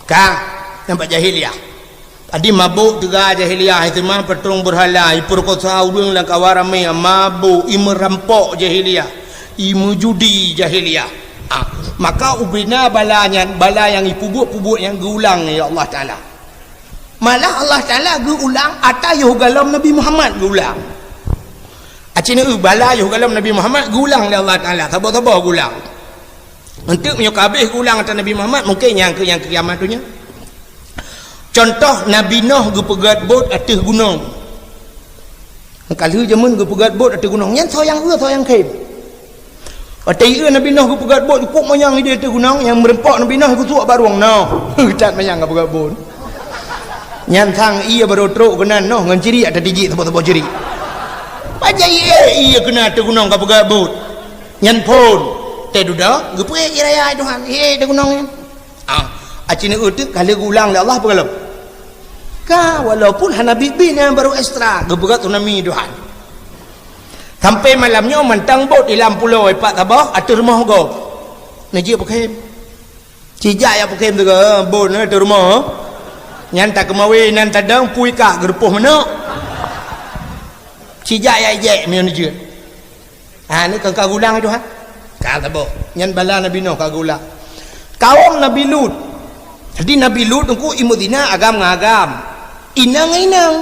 Ka, nyang bak jahiliyah. Tadi mabök teuga jahiliyah, iseumah patrong beurhala, ipeurekosa ureuëng lam kawan ramé, mabök, imeurampok jahiliyah, imeujudi jahiliyah. Ah, maka ubena bala nyan, bala nyang ipeubuet-peubuet nyan geuulang lé Allah Taala. Malah Allah Taala geuulang ata yoh galom Nabi Muhammad geuulang. Aci neu bala yoh galom Nabi Muhammad geuulang lé Allah Taala, saboh-saboh geuulang. Enteuk meunyoe ka habéh geuulang ata Nabi Muhammad, mungken nyang keu nyang keu kiamat donya. Contoh, Nabi Noh geupeugét bot ateueh gunong. Ka lheueh jameun geupeugét bot ateueh gunong, nyan soe nyang eu, soe nyang khém. Watée ieu Nabi Noh geupeugét bot, cukôp manyang idéh ateueh gunong, nyang meureumpok Nabi Noh geusuak barong noh. That manyang ka peugét bot. Nyan sang ié barô trok keunan noh ngon cirik ata tijik saboh-saboh cirik. Pajan ié, ié keunan ateueh gunong ka peugét bot. Nyan phon. Teududoe, geupeuék ié raya Tuhan. Ié ateueh gunong nyan. Ah, aci neu teuk ka lheueh geuulang lé Allah peue galom. Ka, walaupun hana bit-bit nyang barô ekstra, geupeugét tsunami Tuhan. Sampai malam nyoe mantong bot di lam pulo ipat saboh ateueh rumoh gob. Neujeuet peukhém. Cijak jak peukhém teuga, bot nyoe ateueh rumoh. Nyan takeumawe nan tadong pui kak geurupoh manok. Cijak jak ijek meunyoe neujeuet. Ha, ni kan ka geulang Tuhan. Ka saboh. Nyan bala Nabi Nuh ka geulang. Kaum Nabi Lut. Jadi Nabi Lut teungku imeuzina agam ngon agam. Inong ngon inong.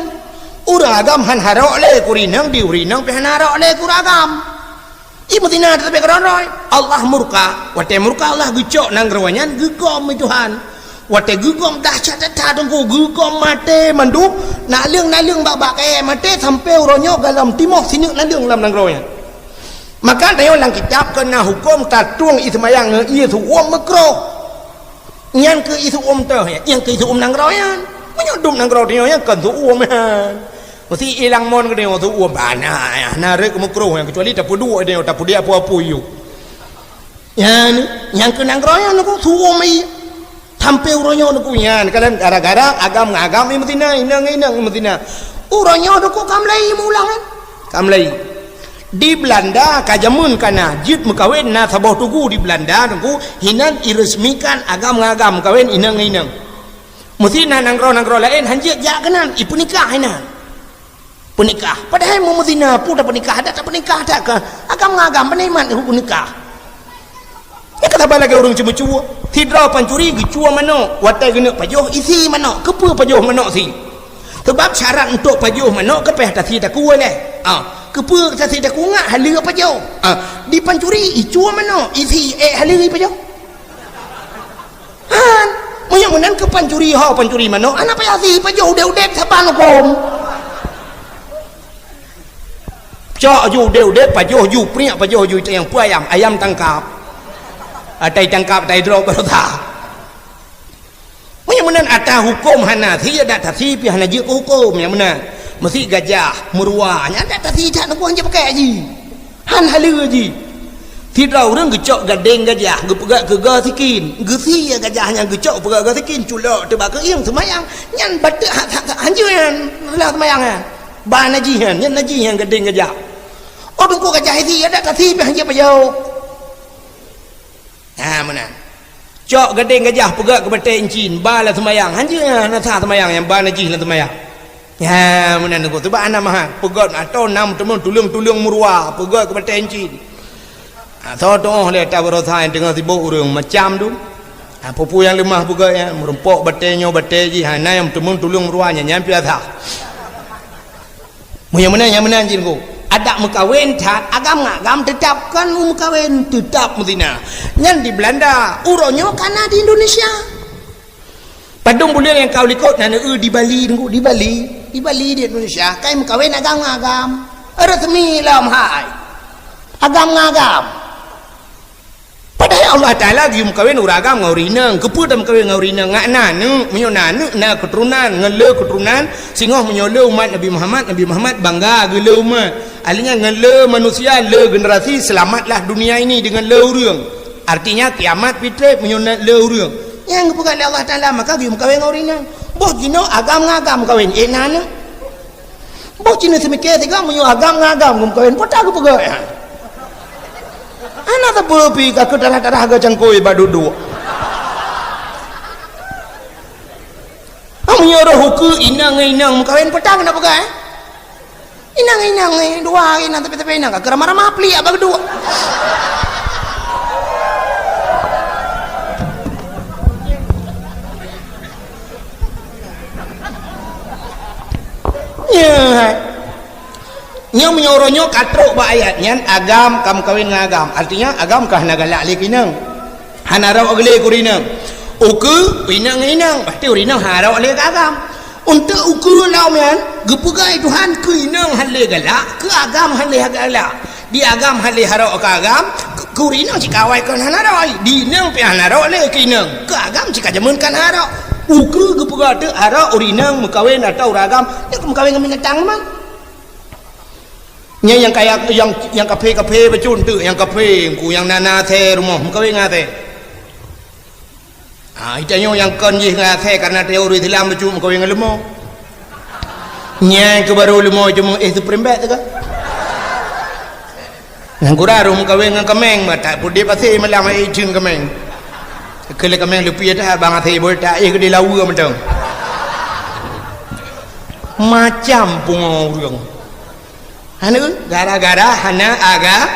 Ureuëng agam han harok lé keu ureuëng inong, di ureuëng inong pih han harok lé keu ureuëng agam. Imeuzina teutabeh keudroe-droe. Allah murka. Watée murka Allah geucok nanggroe nyan geugom lé Tuhan. Watée geugom dahsyat that teungku, geugom maté mandum, naleueng-naleueng bak-bak kayée maté sampoe uroe nyoe galom timoh sineuk naleueng lam nanggroe nyan. Maka tanyoe lam kitab keu na huköm tatueng ié seumayang ngon ié seuuem meukroh. Nyan keu ié seuuem teuh nyan, nyan keu ié seuuem nanggroe nyan. Meunyoe dum nanggroe tanyoe nyan kon seuuem nyan. Meusti ilang mon keu tanyoe seuuem bana nyan, na rhot meukroh nyan, keucuali tapeuduek tanyoe, tapeudiak peue-peue yue. Nyan, nyang keu nanggroe nyan teungku seuuem ié. Sampoe uroe nyoe teungku nyan, kalon gara-gara agam ngon agam imeuzina, inong ngon inong imeuzina. Uroe nyoe teungku ka mulai meuulang kan? Ka mulai. Di Belanda ka jameun kana jeuet meukawen na saboh tugu di Belanda teungku, hinan iresmikan agam ngon agam meukawen inong ngon inong. Meusti na nanggroe-nanggroe laén han jeuet jak keunan, ipeunikah hinan. Peunikah. Padahai meumeutina peue tapeunikah, adak tapeunikah that ka agam ngon agam, beuneuk mat huköm nikah. Nyang ka saban lagée ureuëng ceumeucue, sidroe pancuri geucue manok, watée geuneuk pajoh isi manok. Keupeue pajoh manok si? Sabab syarat untuk pajoh manok keu pih tasi takue lé. Ah, keupeue tasi takue ngat haleue pajoh? Ah, di pancuri icue manok, isi ék haleue pajoh. Han, meunyoe meunan keu pancuri ho, pancuri manok, hana payah si pajoh udeb-udeb saban huköm. Cok ju udeb-udeb, pajoh ju priek, pajoh ju itayang peue ayam, ayam tangkap. Atai tangkap, atai droe baroesa. Meunyoe meunan ata huköm hana si, adak tasi pih hana jeuet keu huköm nyang meunan. Meusti gajah, meuruwa, nyan adak tasi that teungku han jeuet pakai ji. Han haleue ji. Sidroe ureuëng geucok gadeng gajah, geupeugét keu goe sikin. Geusie gajah nyan geucok peugét goe sikin, culok teubak keuieng seumayang. Nyan bateuk hat-hat hanjeuet nyan, reulah seumayang nyan. Ba najih nyan, nyan najih nyan gadeng gajah. Oh, teungku gajah isi, adak tasi pih han jeuet pajoh. Ha, meunan. Cok gadeng gajah peugét keu batée incin, ba lam seumayang. Han jeuet nyan, hana sah seumayang nyang ba najih lam seumayang. Ya, meunan teungku. Sabab hana mahat. Peugét atau nam teumon tuleueng-tuleueng meuruwa, peugét keu batée incin. Ha, soe tuoh lé ata baroesa nyang teungoh sibok ureuëng macam tu. Ha, peue-peue nyang leumah peugét nyan, meurumpok batée nyoe, batée jih, ha, na nyang teumon tuleueng meuruwa nyan, nyan pih sah. Meunyoe meunan, nyang meunan jih teungku. Adak meukawen that, agam ngon agam teutab kon meukawen, teutab meuzina. Nyan di Belanda, uroe nyoe kana di Indonesia. Padum buleuen nyang ka u likot na neu-eu di Bali teungku, di Bali, di Bali di Indonesia, kai meukawen agam ngon agam. Resmi lom hai. Agam ngon agam. Padahai Allah Taala geuyue meukawen ureuëng agam ngon ureuëng inong. Keupeue tameukawen ngon ureuëng inong? Ngat na aneuk, meunyoe na aneuk, na keuturonan, ngon le keuturonan, singoh meunyoe le umat Nabi Muhammad, Nabi Muhammad bangga geu le umat. Ahli nyan ngon le manusia, le generasi, selamatlah dunia ini dengan le ureuëng. Artinya kiamat pih treb meunyoe na le ureuëng. Nyang geupeugah lé Allah Taala, maka geuyue meukawen ngon ureuëng inong. Boh jinoe agam ngon agam meukawen, eh na aneuk. Boh cina seumiké sigoe meunyoe agam ngon agam geumeukawen, peue ta geupeugah nyan? Hana sapeue pih ka keu tarah-tarah geucangkôi bak duek-duek. Ah, meunyoe roh ukeue inong ngon inong meukawen, peue ta keuneuk peugah, eh? Inong ngon inong, eh, dua inong tapi-tapi inong ka keu ramah-ramah pliek bak duek. Nyoe, nyoe meunyoe uroe nyoe ka trok bak ayat nyan, agam ka meukawen ngon agam. Artinya, agam ka hana galak lé keu inong. Hana rhot lé keu ureuëng inong. Ukeue, inong ngon inong. Pasti ureuëng inong hana rhot lé keu agam. Untuk ukeue lom nyan, geupeugah Tuhan keu inong hana lé galak, keu agam hana lé galak. Di agam hana lé harok keu agam, keu, keu ureuëng inong cit ka awai kon hana rhot. Di inong pih hana rhot lé keu inong. Keu agam cit ka jameun kan harok. Ukeue geupeugah teuk harok ureuëng inong meukawen atau ureuëng agam, nyan meukawen ngon binatang teuma. Nyan nyang kaya, nyang, nyang kaphé-kaphé bacut teuk, nyang kaphé, engku nyang na, na asèe rumoh, meukawen ngon asèe. Ha, geutanyoe nyang kon jih ngon asèe karena teori Islam bacut meukawen ngon leumo. Nyan keuh baru leumo cuma éh Supreme Bet teuka. Nyang kurang roh meukawen ngon kameng, bah tak pudip asèe malam ai ijeuen kameng. Keu lé kameng leupie that bang asèe boi tak éh keudéh lawa mantong. Macam pungo ureuëng. Hana, gara-gara hana aga-,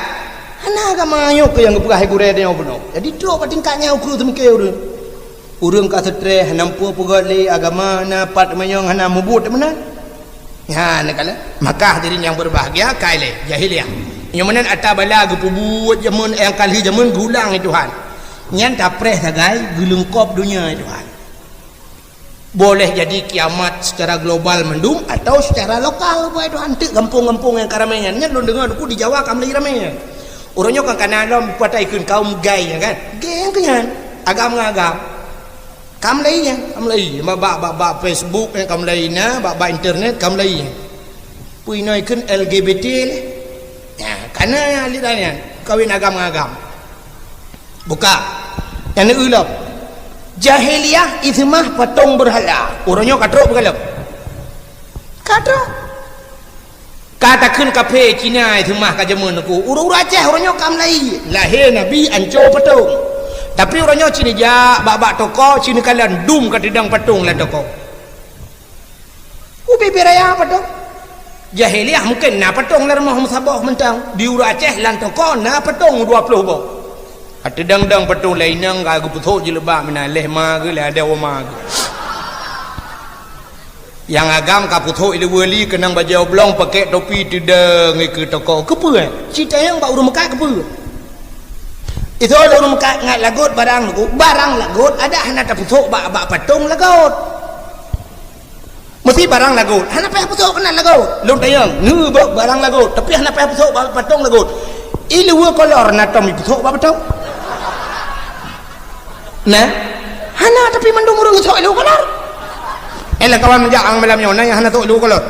hana agama nyoe keuh nyang geupeugah hai gurèe tanyoe bunoe. Jadi trok bak tingkat nyan ukeue seumiké ureuëng. Ureuëng ka seutreh, hana muphom peugöt lé agama, na pat manyong hana mubuet meunan. Nyan kala, maka hadirin yang berbahagia, ka ilèe jahiliyah. Nyoe meunan ata bala geupeubuet jameun nyang ka lheueh jameun geulang lé Tuhan. Nyan tapreh sagai geuleungkop donya lé Tuhan. Boleh jadi kiamat secara global mandum atau secara lokal, buet Tuhan, teuk gampông-gampông nyang ka ramè nyan. Nyan lôn deungö, Teungku, di Jawa ka mulai ramè nyan. Uroe nyoe kan kana lom patai kheun kaum gay nyan kan. Gay nyang keu nyan, agam ngon agam. Ka mulai nyan, ka mulai. Bak, bak, bak, bak Facebook nyan ka mulai na, bak, bak internet ka mulai nyan. Peue inoe kheun L G B T lé. Nyan, kana nyan aliran nyan, kawin agam ngon agam. Buka. Nyang neueu lom. Jahiliyah iseumah patong beurhala. Uroe nyoe ka trok beugalom. Ka trok. Ka takheun kaphé Cina iseumah ka jameun Teungku. Ureueng-ureueng Aceh uroe nyoe ka mulai. Lahé Nabi ancô patong. Tapi uroe nyoe ci neujak bak-bak toko, ci neukalon dum ka teudong patong lam toko. Ubé-bé raya patong. Jahiliyah mungken na patong lam rumoh meusaboh mantong. Di ureueng Aceh lam toko na patong dua ploh boh. Ka teudong-dong patong lé inong ka geupeusok jilbab meunan lé ma geuh lé adoe ma geuh. Nyang agam ka peusok ileue li keunong bajèe oblong pakèk topi teudong ikeue toko. Keupeue? Ci tanyong bak ureueng meukat keupeue? Isok lé ureueng meukat ngat lagot barang lagot, barang lagot adak hana tapeusok bak, bak patong lagot. Meusti barang lagot. Hana payah peusok keunan lagot. Lôn tanyong, ngeubok barang lagot, tapi hana payah peusok bak patong lagot. Ileue kolor na tom ipeusok bak patong? Nah, hana, tapi mandum ureueng sok ileue kolor. Eh, lam kawan meujak ang malam nyoe, na nyang hana sok ileue kolor.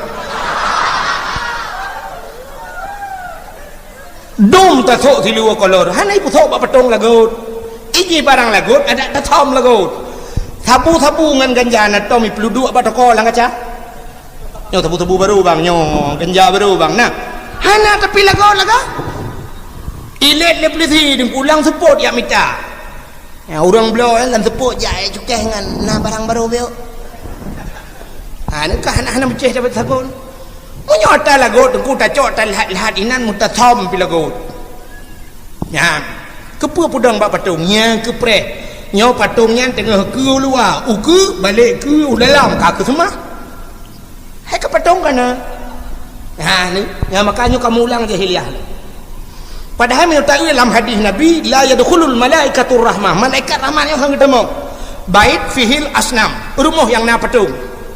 Dum tasok siluweue kolor, hana ipeusok bak patong lagot. Ijih barang lagot, adak tasom lagot. Sabu-sabu ngon ganja na tom ipeuduek bak toko lam kaca. Nyoe sabu-sabu barô bang, nyoe ganja barô bang. Nah, hana tapi lagot-lagot. Ilét lé peulisi, deuh pulang seupôt jak mita. Ya, ureueng bloe, eh, lam seupôt jak, eh, cukéh ngon na barang barô beuh. Ha, neuka hana, hana meucéh dapat sagon. Meunyoe ata lagot, Teungku, tacok ata lhat-lhat inan meutasom pi lagot. Nyan, keupeue peudong bak patong? Nyan keupreh. Nyoe patong nyan teungoh keu u luwa, ukeue balek keu u dalam, ka keu seumah. Hai ka patong kana. Ha, ni, nyan maka nyoe kamoe ulang jahiliyah. Padahai meunyoe taeu lam hadis Nabi, "La yadkhulul malaikatur rahmah." Malaikat rahmat nyoe han geutamong. Bait fihil asnam, rumoh nyang na patong.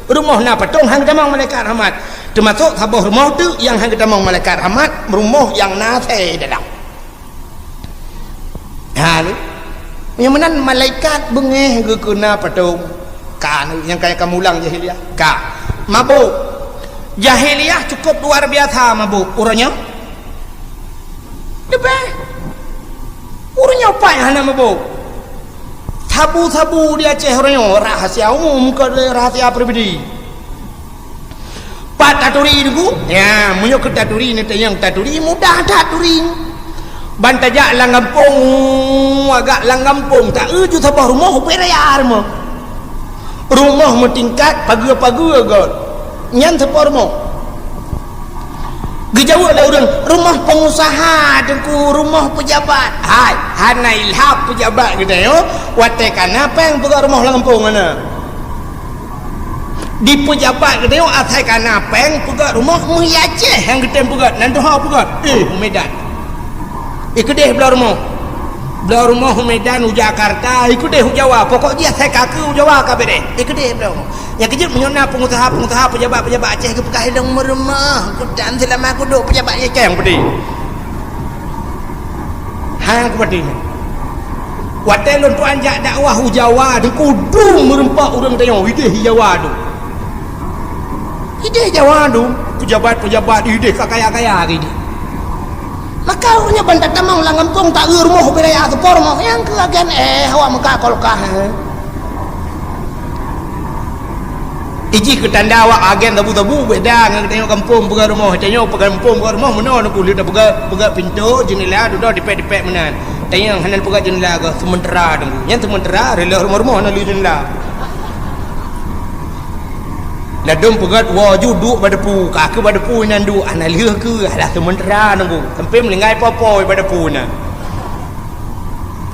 Rumoh na patong han geutamong malaikat rahmat. Teumasok saboh rumoh teuk nyang han geutamong malaikat rahmat, rumoh nyang na asèe dalam. Ha, ni. Nyang meunan malaikat beungéh geukeuna patong. Ka, ni, nyang kaya kamulang jahiliyah. Ka. Mabôk. Jahiliyah cukup luar biasa mabôk. Uroe nyoe? Leubeh. Uroe nyoe pat hana mabôk. Sabu-sabu di Aceh uroe nyoe, rahasia umum, kon rahasia pribadi. Pat taturi Teungku? Ya, meunyoe keu taturi, neutanyong taturi, mudah that turi. Ban tajak lam gampông, agak lam gampông, taeu ju saboh rumoh, ubé raya rumoh. Rumoh meutingkat, pageue-pageue göt. Nyan saboh rumoh. Geujaweueb lé ureuëng, "Rumoh pengusaha, Teungku, rumoh pejabat." Hai, hana ilham pejabat geutanyoe, watée kana péng peugöt rumoh lam gampông hana. Di pejabat geutanyoe asai kana péng peugöt rumoh, meuhi Aceh nyang geutem peugöt, nan tuha peugöt. Eh, u Medan. Ikeudeh bloe rumoh. Bloe rumoh u Medan, u Jakarta, ikeudeh u Jawa. Pokok jih asai ka keu u Jawa ka beureh. Ikeudeh bloe rumoh. Nyang keujeuet meunyoe na pengusaha-pengusaha, pejabat-pejabat Aceh geupeugah ilong meurumoh, kutan seulama kuduek pejabat Aceh nyang peudeh. Hang kupeudeh. Watée lôn tuan jak dakwah u Jawa, Teungku, dum meureumpok ureuëng tanyoe, ideh Jawa dum. Ideh Jawa dum, pejabat-pejabat ideh ka kaya-kaya ideh. Maka ureuëng nyan ban tatamong lam gampông taeu rumoh ubé raya saboh rumoh, nyang keu agen, eh, awak meuka kolkah, eh. Ijih keu tanda awak agen sabu-sabu beda ngon geutanyoe gampông peugöt rumoh. Tanyoe peugöt gampông peugöt rumoh meunoe Teungku, lheueh tapeugöt, peugöt pintoe, jeunela, dudoe dipek-dipek meunan. Tanyoe hana peugöt jeunela goh, seumeuntara Teungku. Nyan seumeuntara, reuloh rumoh-rumoh hana lheueh jeunela. Ladôm peugöt woe ju duek bak depu, ka keu bak depu inan duek, hana lheueh keu, alah seumeuntara Teungku. Sampai meuninggai po-po bak depu inan.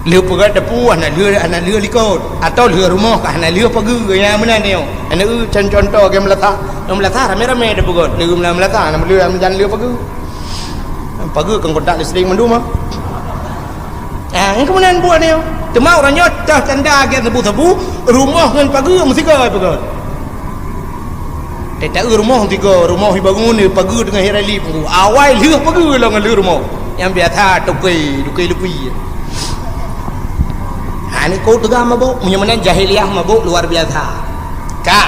Lheueh peugöt depu hana lheueh, hana lheueh likot, atawa lheueh rumoh ka hana lheueh pageue, nyang meunan nyoe. Hana eu con-, contoh lagée meulasah. Lam meulasah ramé-ramé tapeugöt, lheueh lam meulasah hana lheueh, hana jan lheueh pageue. Pageue kon kontak listrik mandum ah. Ah, nyang keu meunan buet nyoe. Teuma uroe nyoe teuh tanda lagée sabu-sabu, rumoh ngon pageue meusigoe peugöt. Teuta rumoh tiga, rumoh ibangun, pageue teungoh irali Teungku. Awai lheueh pageue lom ngon lheueh rumoh. Nyang biasa toke, toke lupi. Ha, ni kok teuga mabôk, meunyoe meunan jahiliyah mabôk luar biasa. Ka,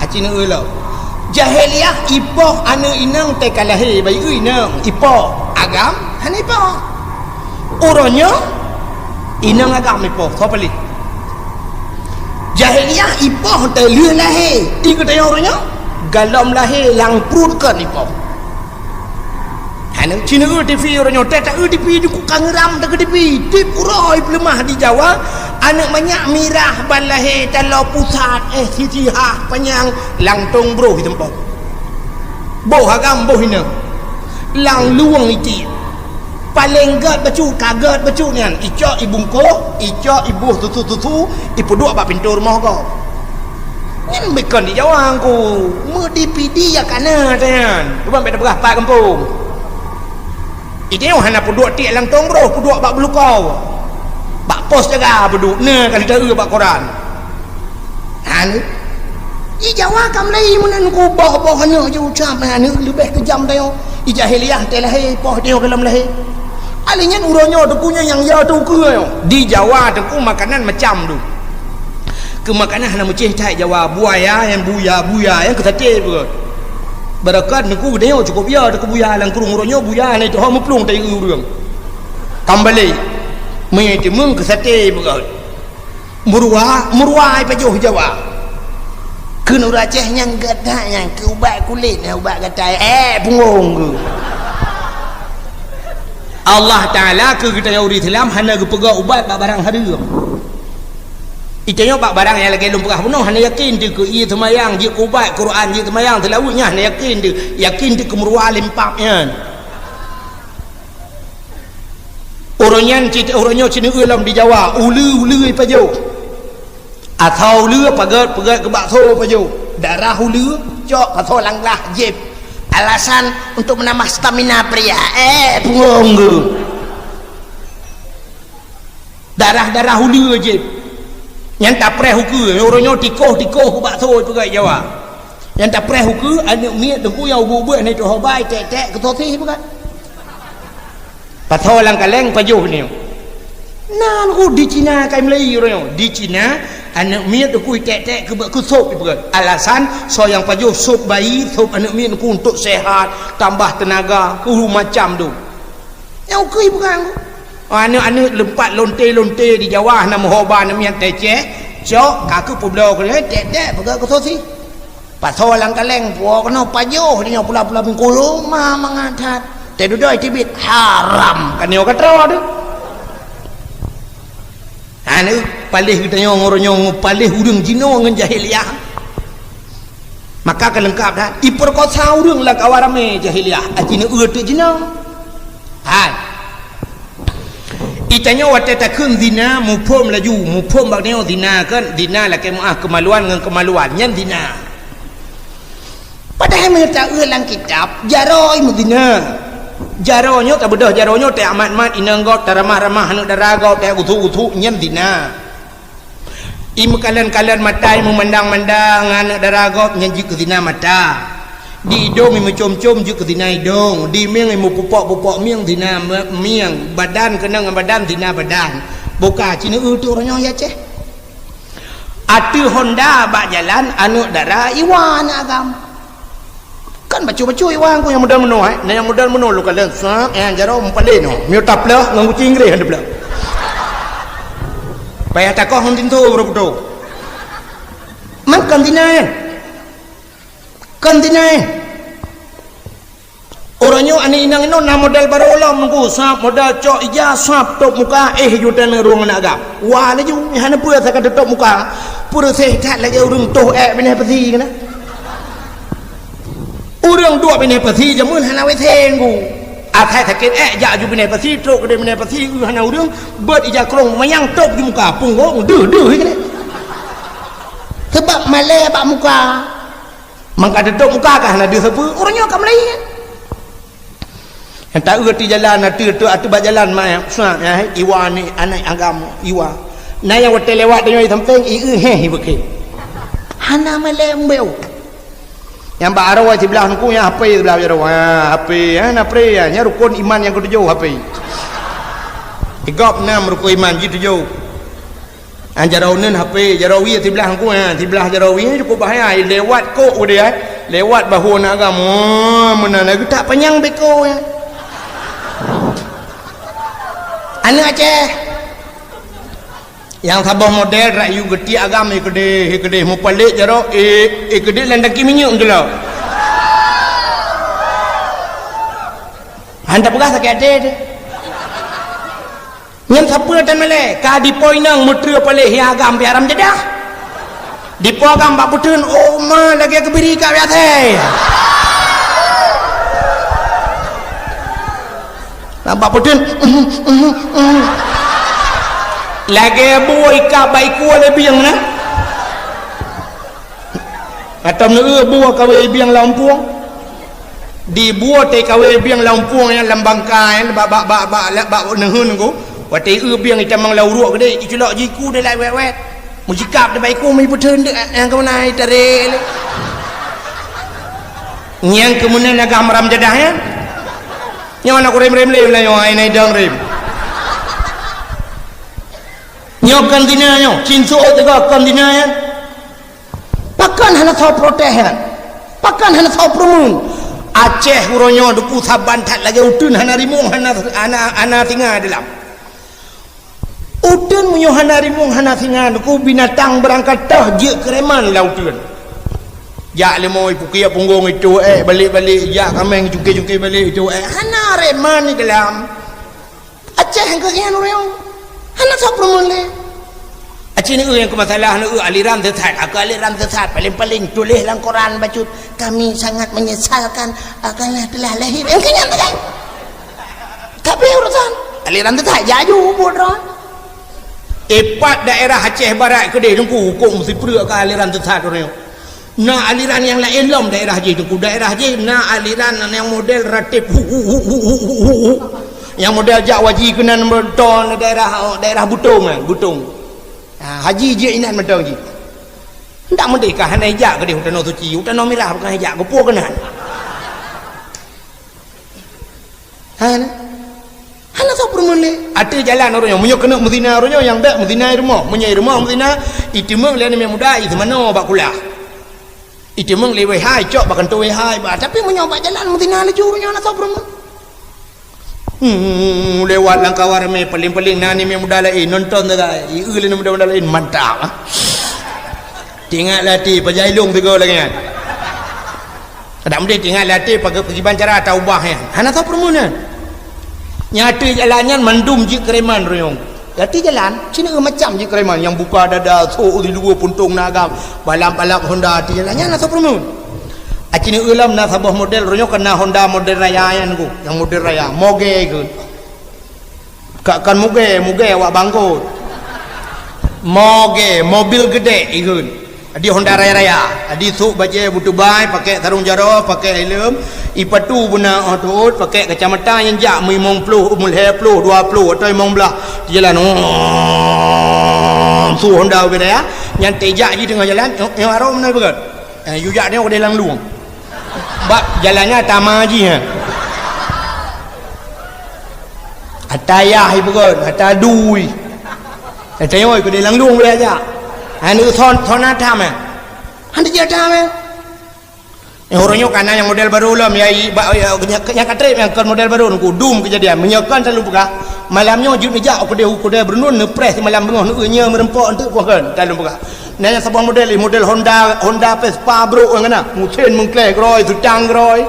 aci neueu lom. Jahiliyah ipoh aneuëk inong teuka lahé, bayeue inong, ipoh, agam, hana ipoh. Uroe nyoe, inong agam ipoh, soe paléh. Jahiliyah ipoh teuh lheueh lahé, di geutanyoe uroe nyoe, galom lahé lam pruet kon ipoh. Hana cina eu T V uroe nyoe, teuh taeu T V di ku kangeram teuh keu T V, tiep uroe peuleumah di Jawa, aneuëk manyak mirah ban lahé taloe pusat, eh, sisi hah panyang, langtong broh iteumpok. Boh agam boh inong, lam luwang itiek. Paleng gét bacut, ka gét bacut nyan, icok ibungkôh, icok iboh susu-susu, ipeuduek bak pintoe rumoh gob. Nyan bukon di Jawa Teungku, meudipidi ya kana nyan. Cuba bèk tapeugah pat gampông. Iteungoh hana peuduek tiek lam tong broh, peuduek bak beulukau. Bak pos jaga peuduek, na ka lheueh taeu bak koran. Aneuk. Di Jawa ka mulai meunan ku boh-boh aneuk jiucap, aneuk leubeh keujam tanyoe. Di jahiliyah teuh lahé, poh tanyoe gohlom lahé. Alèh nyan uroe nyoe Teungku nyoe nyang ya teuh ukeue nyoe. Di Jawa Teungku makanan macam tu. Keu makanan hana meucéh that Jawa, buaya nyang buya, buya nyang keu saté beureukat. Beureukat Teungku geutanyoe cukôp ya, Teungku buya lam krueng uroe nyoe buya hana iteuho meuplueng tayue ureueng. Ka meubalek. Meuteumèe keu saté beureukat. Meuruwa, meuruwa ipajoh Jawa. Kheun ureueng Aceh nyang gata nyang keu ubat kulét, nyang ubat gatai, eh, punggong keu. Allah Taala keu geutanyoe ureueng Islam hana geupeugah ubat bak barang hareuem. Itanyoe bak barang nyang lagèe lôn peugah bunoe hana yakin teuh keu ie seumayang, jeuet keu ubat Quran, jeuet seumayang seulaweuet nyan hana yakin teuh, yakin teuh keu meuruwa lempap nyan. Uroe nyan cit, uroe nyoe cit neueu lom di Jawa, uleue-uleue ipajoh. Asoe uleue paget-paget keu bakso ipajoh. Darah uleue cok pasoe lam glah jieb. Alasan untuk menambah stamina pria. Eh, punggong keu. Darah-darah uleue jieb. Nyan tapreh ukeue, uroe nyoe tikoh-tikoh keu bakso ipeugah Jawa. Nyan tapreh ukeue, aneuk miet Teungku nyang ubeut-ubeut hana iteuho bai, tek-tek keu sosis ipeugah. Pasoe lam kaleng pajoh nyoe. Na Teungku, di Cina kai meulai uroe nyoe. Di Cina, aneuk miet Teungku iték-ték keu bak keu sop ipeugah. Alasan, soe nyang pajoh sop bayi, sop aneuk miet Teungku untuk sehat, tambah tenaga, keu macam tu. Nyang ukeue ipeugah Teungku. Aneuk-aneuk leumpat lonte-lonte di Jawa, na meuhoba aneuk miet teucéh, cok, ka keu peubloe keu ték-ték, peugah keu sosi. Pasoe lam kaleng, puwoe keunoe pajoh, di nyoe pula-pula bungkulu, ma mangat that. Teududoe teubiet, haram, ka nyoe ka troe tu. Aneuk paléh geutanyoe ngon uroe nyoe, paléh ureuëng jinoe ngon jahiliah. Maka ka leungkap that, ipeurkosa ureuëng lam kawan ramé jahiliah, aci neu-eu teuk jinoe. Hai. Itanyoe watée takheun zina, muphom laju, muphom bak nyoe zina kan, zina lakée meuáh keumaluan ngon keumaluan, nyan zina. Padahai meunyoe ta-eu lam kitab, jaroe meuzina. Jaroe nyoe tabeudôh, jaroe nyoe teuamat-mat inong gob, taramah-ramah aneuk dara gob, teuusuk-usuk, nyan zina. Imeukalon-kalon mata, imeumandang-mandang aneuk dara gob, nyan jeuet keu zina mata. Di idong imeucom-com jeuet keu zina idong, di mieng imeupupok-pupok mieng zina me-, mieng, badan keunong ngon badan zina badan. Boh ka ci neu-eu teuk uroe nyoe ya ceh. Ateueh honda bak jalan aneuk dara iwa aneuk agam. Kan bacut-bacut iwa Teungku nyang model meunoe, eh. Nah nyang model meunoe lôn kalon, sat, eh, jaroe meupaléh nyoe. Miyueb tapleuh ngon guci Inggréh han tapleuh. Payah takoh ngon pintoe baru putôh. Man kon zina, eh. Kon zina, eh. Uroe nyoe aneuk inong inoe na model barô lom Teungku, sab model cok ija, sab tôp muka, eh, ju taneuk rueng aneuk agam. Wa laju, hana peue asai ka teutôp muka. Peureuseh that lagée ureuëng toh ék binéh pasi keunan. Ureuëng duek binéh pasi jameun hana W C Teungku. Asai sakét ék jak aju binéh pasi, trok keudeh binéh pasi, eu hana ureuëng, beuet ija krông manyang tôp di muka, punggong deuh-deuh keudeh. Sabab malée bak muka. Mangka teutôp muka ka hana deuh sapeue, ureuëng nyoe ka meulai. Nyang ta-eu di jalan, ateueh, ateueh, ateueh bak jalan, mak, eh, iwa ni, aneuk agam, iwa. Na nyang watée lewat tanyoe sampéng, i-eu héh, i beukém. Hana malée mbeu. Nyang bak aroe siblah Teungku, nyang hapé siblah jaroe. Ha, hapé, ha, na pre, ha. Nyan rukon iman nyang keutujôh hapé. Di gob nam rukon iman jih tujôh. Ha, jaroe uneuen hapé, jaroe wie siblah Teungku, ha, siblah jaroe wie cukôp bahaya. Lewat kok udeh, ha. Lewat bahu aneuk agam. Oh, meunan lagée tak panyang beko, ha. Aneuk Aceh. Nyang saboh model rayu geutiek agam, eh keudeh, eh keudeh meupalék jaroe, eh, eh keudeh lam daki minyeuk meutulok. Han tapeugah sakét até teuh. Nyan sapeue tan malée, ka dipo inong meutreue paléh nyang agam pih haram jadah. Dipo agam bak peuteun, oh ma lagée keubiri ka biasa. Nampak peuteun. Lagée bue ikab bak iku lé bieng na. Atau neu bue kawé bieng lam pueng. Di bue teuh kawé bieng lam pueng nyang lam bangka nyan bak, bak, bak, bak, bak, bak neuheun ku. Watée eu bieng itamong lam uruek keudeh, iculok jiku deh lai wet-wet. Meusikap deh bak iku meuipeutreun deh, nyang keumeunan itarek lé. Nyang keumeunan agam haram jadah nyan. Nyoe na kurem-rem lé meulayeue ai nai dong rem. Nyoe kon zina nyoe, cin suot teuga kon zina nyan. Pakon hana soe protes nyan? Pakon hana soe peureumeun? Aceh uroe nyoe Teungku saban that lagée uteuen hana rimueng, hana, hana, hana singa di lam. Uteuen meunyoe hana rimueng hana singa, Teungku binatang beurangkat toh jeuet keu reman lam uteuen. Jak leumo ipukiek punggong itu, eh, balek-balek, jak kaméng cungke-cungke balek itu, eh, hana reman di dalam. Aceh nyang keuhian ureuëng. Hana soe peureumeun lé. Aceh neu nyang keu masalah neu aliran sesat. Aku aliran sesat, paling-paling tuléh lam koran bacut, "Kami sangat menyesalkan, ah, kerana telah lahir." Nyang keuhian tu kan? Tapi urusan aliran sesat, jaju buet droe. Ipat daerah Aceh Barat keudeh Teungku, huköm sipreuk ka aliran sesat ureuëng. Na aliran nyang laén lom daerah jih Teungku. Daerah jih na aliran nyang model ratib hu, hu, hu. Nyang model jak waji keunan meuton daerah, daerah Butong kan, Butong. Ha, haji jih inan mantong jih. Ndak meudeh ka hana ijak keudeh u Tanoh Suci, u Tanoh Mirah bukan ijak, geupo keunan. Hana. Hana soe peureumeun lé. Di jalan ureuëng nyoe, meunyoe keuneuk meuzina ureuëng nyoe, nyang bék meuzina i rumoh. Meunyoe i rumoh meuzina, iteumeung lé aneuk muda, iteumeung bak kulah. Iteumeung lé W H, icok bak kantô W H, bah, tapi meunyoe bak jalan meuzina laju ureuëng nyoe, na soe peurumoh. Hmm, lewat lam kawan ramé, paléng-paléng na aneuk muda laén nonton sagai. Ieu lé aneuk muda laén, mantap, ah. Teuingat lé até, pajan ilong sigoe lagée nyan. Kadang meunan teuingat lé até, pagi-, pakiban cara taubah nyan. Hana soe peurumoh nyan. Nyang ateueh jalan nyan mandum jeuet keureman royong. Ateueh jalan, ci neueu macam jeuet keureman, nyang buka dada, sôk di luwa puntông na agam, balap-balap Honda ateueh jalan nyan na soe peurumoh. Aci neueu lom na saboh model, royong ka na Honda model raya nyan ku, nyang model raya, mogé ikheun. Ka, kon mugée, mugée awak bangkot. Mogée, mobil geudée ikheun. Adi Honda raya-raya. Adi sôk bajée beutubai, pakai sarong jaroe, pakai helm, ipatu beuna óh tuôt, pakai kacamata nyang jak meulhée ploh, meulhée ploh, dua ploh atau limong blaih. Di jalan, oh, su Honda ubé raya. Nyang tejak jih teungoh jalan, nyoe, nyoe arôh meunan peugah. Eh, yue jak nyoe keudeh lam lueng. Bak jalan nyan tama jih, eh. Ata yah ipeugöt, ata dui. Ata yoi keudeh lam lueng boleh jak. Anu son, son atam, eh. Han dijak atam, eh. Eh, ureuëng nyoe kana nyang model barô lom, ya, i, ba, ya, nyang, nyang ka trép nyang kon model barô, nungku dum keujadian. Meunyoe kon selalu peugah, malam nyoe jeuet neujak u keudeh, u keudeh Brunun, neupreh simalam beungoh, neueu nyoe meureumpok enteuk poh kon, selalu peugah. Na nyang saboh model, model Honda, Honda Vespa brôk nyang na. Meusén meungkleh groi, seutang groi.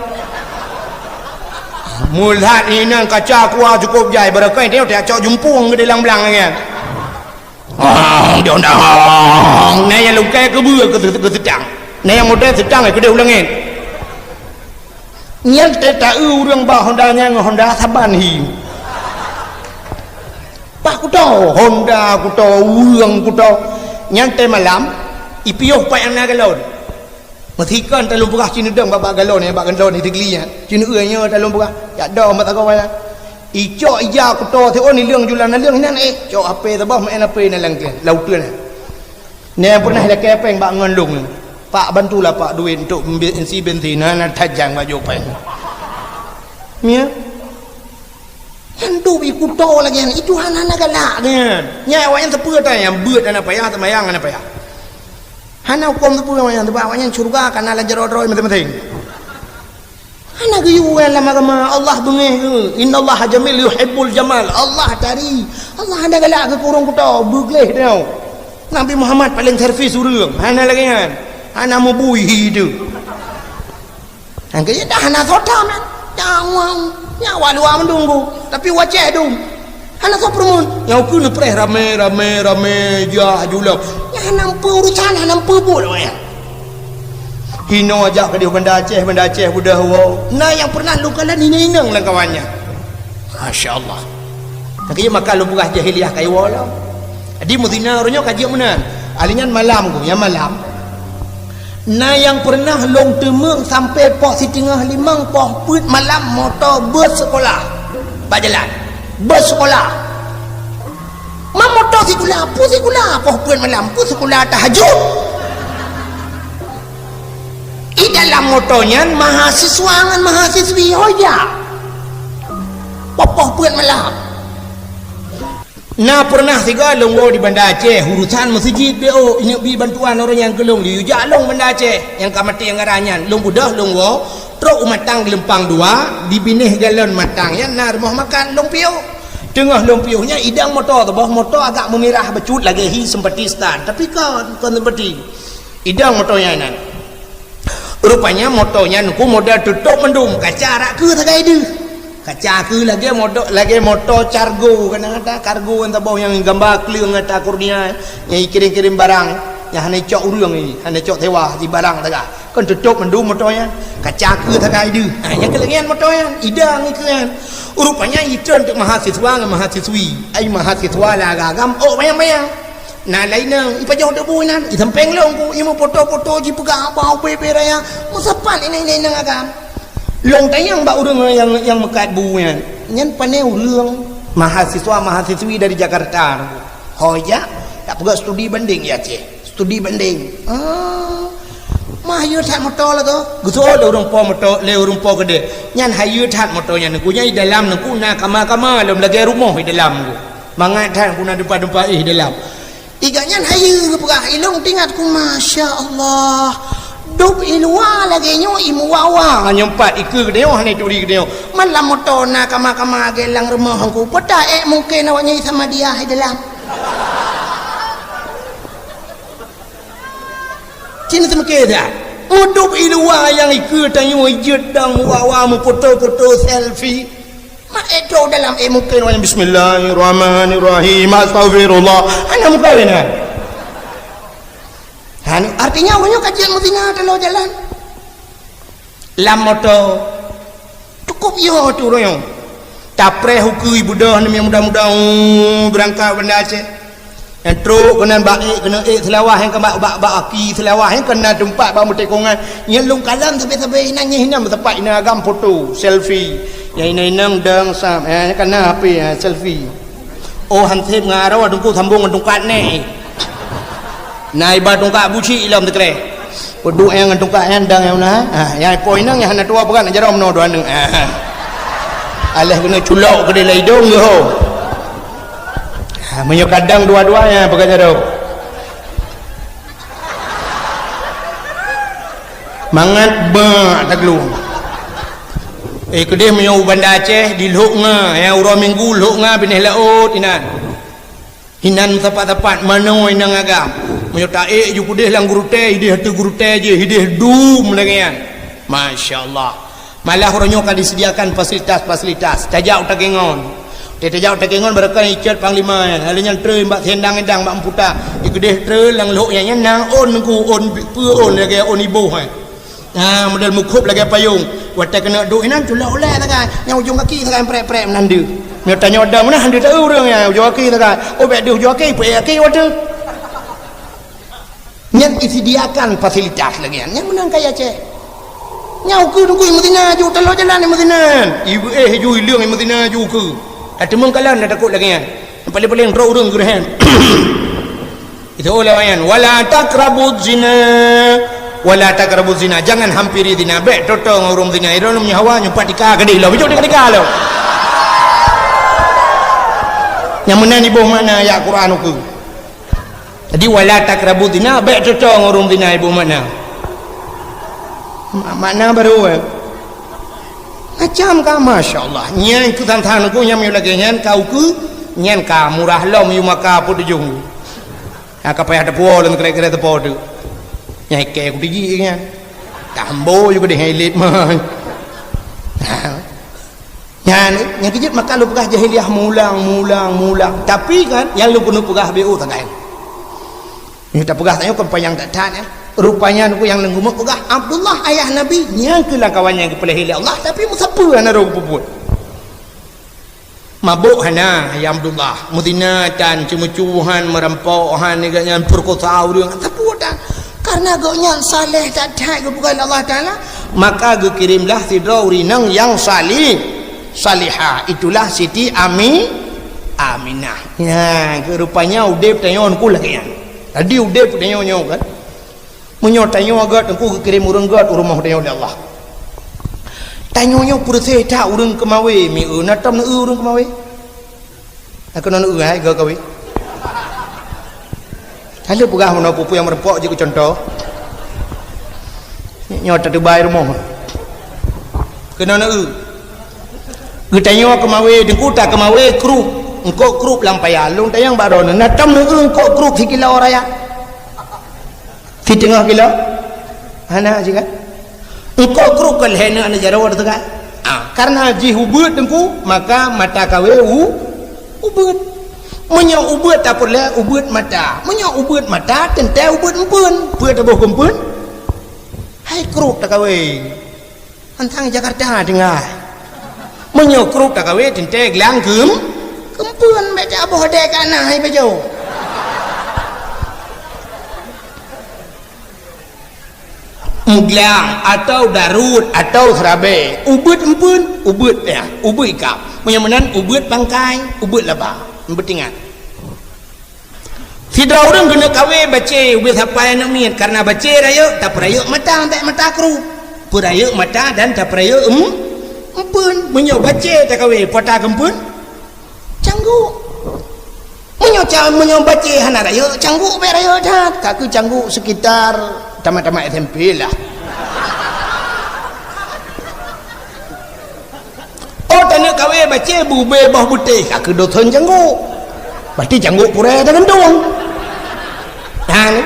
Meulat inan kaca kuah cukôp jai, barokon teuh cok jumpueng keudeh lam blang nyan. Ong, di Honda, ong. Na nyang lungkai keubeue keu, keu seutang. Na nyang model seutang keudeh u langét. Nyan teuh taeu ureuëng bak Honda nyan ngon Honda saban hi. Bah kuto, Honda kuto, ureuëng kuto. Nyan teuh malam, ipiôh pat nyang na galon. Meusikon talôn peugah ci neudong bak, bak galon, bak galon di teugli nyan. Ci neueu nyoe talôn peugah. Jak dong bak sagoe nyan. Icok ija kuto siôn ileueng julan naleueng nyan, eh, cok H P saboh main H P na lam, lam uteuen nyan. Nyan pernah lakée péng bak ngon lôn. Pak, bantulah Pak duit untuk mbe-, isi bensin, hana tajang bak jopéng. Ya. Nyan dum ikuto lagée nyan, itu hana, hana galak nyan. Nyan awaknyan sapeue ata nyang beuet hana payah, seumayang hana payah. Hana huköm sapeue awaknyan, sabab awaknyan syeuruga ka na lam jaroe droe maséng-maséng. Hana geuyue lam agama, Allah beungéh geuh. Innallaha jamil yuhibbul jamal. Allah tari. Allah hana galak geuh keu ureuëng kuto, beugleh teuh. Nabi Muhammad paléng servis ureuëng, hana lagée nyan. Hana meubui hi teuh. Nyang keu dah hana soe tam nyan. Nyang wang, nyang awak luwa meudunggu, tapi u Aceh dum. Hana soe peureumeun. Nyang ukeue neupreh ramé, ramé, ramé, jah julok. Nyang hana meupeue urusan, hana meupeue buet awaknyan. Hinoe jak keudeh Banda Aceh, Banda Aceh beudôh woe. Na nyang pernah lôn kalon inong-inong lam kawan nyan. Masya Allah. Nyang keu jeuet maka lôn peugah jahiliyah ka iwoe lom. Jadi meuzina ureuëng nyoe ka jeuet meunan. Ahli nyan malam ku, nyang malam. Na nyang pernah lôn teumeung sampai poh siteungoh limong, poh peuet malam moto bus sekolah bak jalan. Bus sekolah. Ma moto sikula, peue sikula, poh peuet malam, peue sikula tahajud. Di dalam moto nyan mahasiswa ngon mahasiswi ho jak. Poh-poh peuet malam. Na pernah sigoe lôn woe di Banda Aceh, urusan meuseujid B O, ineuk bi bantuan ureuëng nyang keu lôn, liyue jak lôn Banda Aceh, nyang ka maté ngaran nyan. Lôn beudôh lôn woe, trok u Matang Geulumpang Dua, di binéh galon Matang nyan na rumoh makan, lôn piôh. Teungoh lôn piôh nyan, idang moto teuboh, moto agak meumirah bacut lagée hi seumpati setan, tapi kon, kon seumpati. Idang moto nyan inan. Rupanya moto nyan ku model tutôp mandum, kaca rhak keue sagai deuh. Kaca keue lagée moto, lagée moto cargo, kadang ada kargo nyang saboh nyang gamba kleueng ata kurnia, nyang ikirém-kirém barang, nyang hana icok ureuëng, hana icok sewa, di barang sagai. Kon tutôp mandum moto nyan, kaca keue sagai deuh. Ha, nyang keu lagée nyan moto nyan, idang ikeue nyan. Rupanya itreun teuk mahasiswa ngon mahasiswi. Ai mahasiswa lah agam-agam, ôk bayang-bayang. Na laén inong, ipajoh debu inan, isampéng lôn ku, imeupoto-poto jipeugah haba ubé-bé raya, meusapat inong-inong agam. Lôn tanyong bak ureuëng nyang, nyang meukat bu nyan. Nyan pané ureuëng mahasiswa-mahasiswi dari Jakarta. Ho jak, tapeugah studi banding di Aceh. Studi banding. Ah. Mah hayeue that moto lagoe. Geuseuôt lé ureuëng po moto, lé ureuëng po keudeh. Nyan hayeue that moto nyan, Teungku. Nyan i dalam, Teungku, na kama-kama lom lagée rumoh i dalam, Teungku. Mangat that, Teungku, na deumpa-deumpa éh i dalam. I gobnyan hayeue geupeugah, ilôn teuingat, Teungku, masya Allah. Dub i luwa lagée nyoe, i muwa-wa nyoe pat, i keue geutanyoe hana ituri geutanyoe. Man lam moto na kama-kama lagée lam rumoh, Teungku. Peue ta ék mungken awaknyan i Samadiyah i dalam. Cit neuseumeukée that. Udub i luwa nyang i keue tanyoe jeuet dang muwa-wa meufoto-foto selfie. Mak ék trok dalam ék mungken awaknyan, "Bismillahirrahmanirrahim. Astagfirullah." Hana meukawen nyan. Hana, artinya awaknyan ka jeuet meuzina teuloh jalan. Lam moto. Cukup yo tu royong. Tapreh ukeue beudôh namiet muda-muda, uh, beurangkat Banda Aceh. Nyang trok keunan bak ék, keuneuk ék Seulawah nyang ka bak, bak, bak aki Seulawah nyang keunan teumpat bak meutekongan. Nyang lôn kalon sabe-sabe inan, nyang inan meusapat inan agam foto, selfie. Nyang inan-inan dang sam, eh, nyang kana H P, eh, selfie. Oh, han sép ngon aroe, Teungku, sambong ngon tungkat neh. Na iba tungkat buci ilom teukreh. Peuduek nyang ngon tungkat nyan dang nyang na. Ha, nyang ipo inong nyang hana tuwoe peugah na jaroe meunoe dua aneuk. Ha, ha. Aléh keuneuk culok keudeh lam idong geuh. Ha, meunyoe kadang dua-dua nyang peugah jaroe. Mangat bak taglung. Eh, keudeh meunyoe u Banda Aceh, di Lhok Nga, nyang uroe Minggu Lhok Nga binéh laôt inan. Inan sapat-sapat manoe inong agam. Meunyoe taék ju keudeh lam gurutée, ideh ateueh gurutée jih, ideh dum lagée nyan. Masya Allah. Malah uroe nyoe ka disediakan fasilitas-fasilitas. Tajak u Takengon. Teuh tajak u Takengon barokon icot panglima nyan. Lalu nyan treun bak siendang-endang bak meuputa. Ikeudeh treun lam lhok nyan, nyan na ôn Teungku, ôn peue ôn lagée ôn iboh, eh. Ha, model meukhôb lagée payong. Watée keuneuk duek inan, culok ulée sagai. Nyang ujong gaki sagai prek-prek meunan deuh. Meunyoe tanyoe dang meunan, han deuh taeu ureuëng nyan, ujong gaki sagai. Oh, bék deuh ujong gaki, peuék gaki watée. Nyan disediakan fasilitas lagée nyan. Nyan meunan kaya Aceh. Nyan ukeue Teungku meuzina ju, teuloh jalan meuzina. Ibu éh ju ileueng meuzina ju ukeue. Ateumeung kalon dah takot lagée nyan. Paling-paling droe ureuëng geureuhem. Itu ulama nyan, "Wala taqrabuz zina, wala taqrabuz zina." Jangan hampiri zina. Bék toe-toe ngon ureuëng zina. Irôn nyoe hawa nyoe pat tika gadih lom. Bijok tika-tika lom. Nyang meunan iboh makna ayat Quran ukeue. Jadi, "Wala taqrabuz zina", bék toe-toe ngon ureuëng zina iboh makna. Ma-, makna baru, eh. Macam ka, masya Allah. Nyan keu than-than ku nyang meunyoe lagée nyan ka ukeue, nyan ka murah lom yue maka peutujoh. Ha, ka payah teupuwoe lom kira-kira teupo tu. Nyang ikée ku tiji nyan. Tambo ju keudeh ilit mah. Ha. Nyan, nyang keujeuet maka lôn peugah jahiliyah mulang, mulang, mulang. Tapi kan, nyang lôn keuneuk peugah B O sagai. Nyoe tapeugah tanyoe kon panyang that-that, eh. Rupanya nyoe nyang lôn keuneuk peugah, Abdullah ayah Nabi, nyang keu lam kawan nyang geupeulahé lé Allah, tapi meusapeue hana roh geupeubuet. Mabök hana, ya Abdullah. Meuzina tan, ceumeucue han, meurampok han, nyan peurekosa ureuëng, sapeue tan. Karena gobnyan saleh that-that geupeugah lé Allah Taala, maka geukirimlah sidroe ureuëng inong nyang salih, salihah. Itulah Siti Ami-, Aminah. Nyan, rupanya udeb tanyoe Teungku lagée nyan. Jadi udeb tanyoe nyoe kan. Meunyoe tanyoe gét Teungku geukirém ureuëng gét u rumoh tanyoe lé Allah. Tanyoe nyoe peureuseh that ureuëng keumawé, mieu na tom neueu ureuëng keumawé. Keunoe neueu hai gét kawé. Hana peugah meunoe peue-peue nyang meureumpok jeuet keu cuntoh. Nyoe tateubai rumoh. Keunoe neueu. Geutanyoe keumawé, Teungku ta keumawé krup. Eungkôt krup lam paya. Lôn tanyong bak droeneuh, na tom neueu eungkôt krup sikilo raya? Siteungoh kilo? Hana sigat. Eungkôt krup ka lhée neueh aneuk jaroe teuka. Ah, karena jih ubeuet Teungku, maka mata kawé u-, ubeuet. Meunyoe ubeuet tapeureulée ubeuet mata. Meunyoe ubeuet mata, teuntée ubeuet empeuen. Peue taboh keu empeuen? Hai krup takawé. Antang Jakarta tinggai. Meunyoe krup takawé teuntée glang keum-, keumpeuen bék taboh dée ka na hai bajoe. Meuglang atau daruet atau seurabée, ubeuet empeuen, ubeuet ya, ubeuet ikab. Meunyoe meunan ubeuet bangkai, ubeuet laba. Beutingat. Sidroe ureuëng keuneuk kawé bacé ubé sapai aneuk miet, karena bacé rayeuk, tapeurayeuk mata, antai mata krup. Peurayeuk mata dan tapeurayeuk em, empeuen. Meunyoe bacé takawé, pota keumpeuen? Cangguk. Meunyoe ca-, meunyoe bacé hana rayeuk, cangguk bèk rayeuk that. Ka keu cangguk sekitar tamat-tamat S M P lah. Oh, taneuk kawé bacé bubé boh butéh, ka keu dosen cangguk. Berarti cangguk purée tagantung. Nah, ni.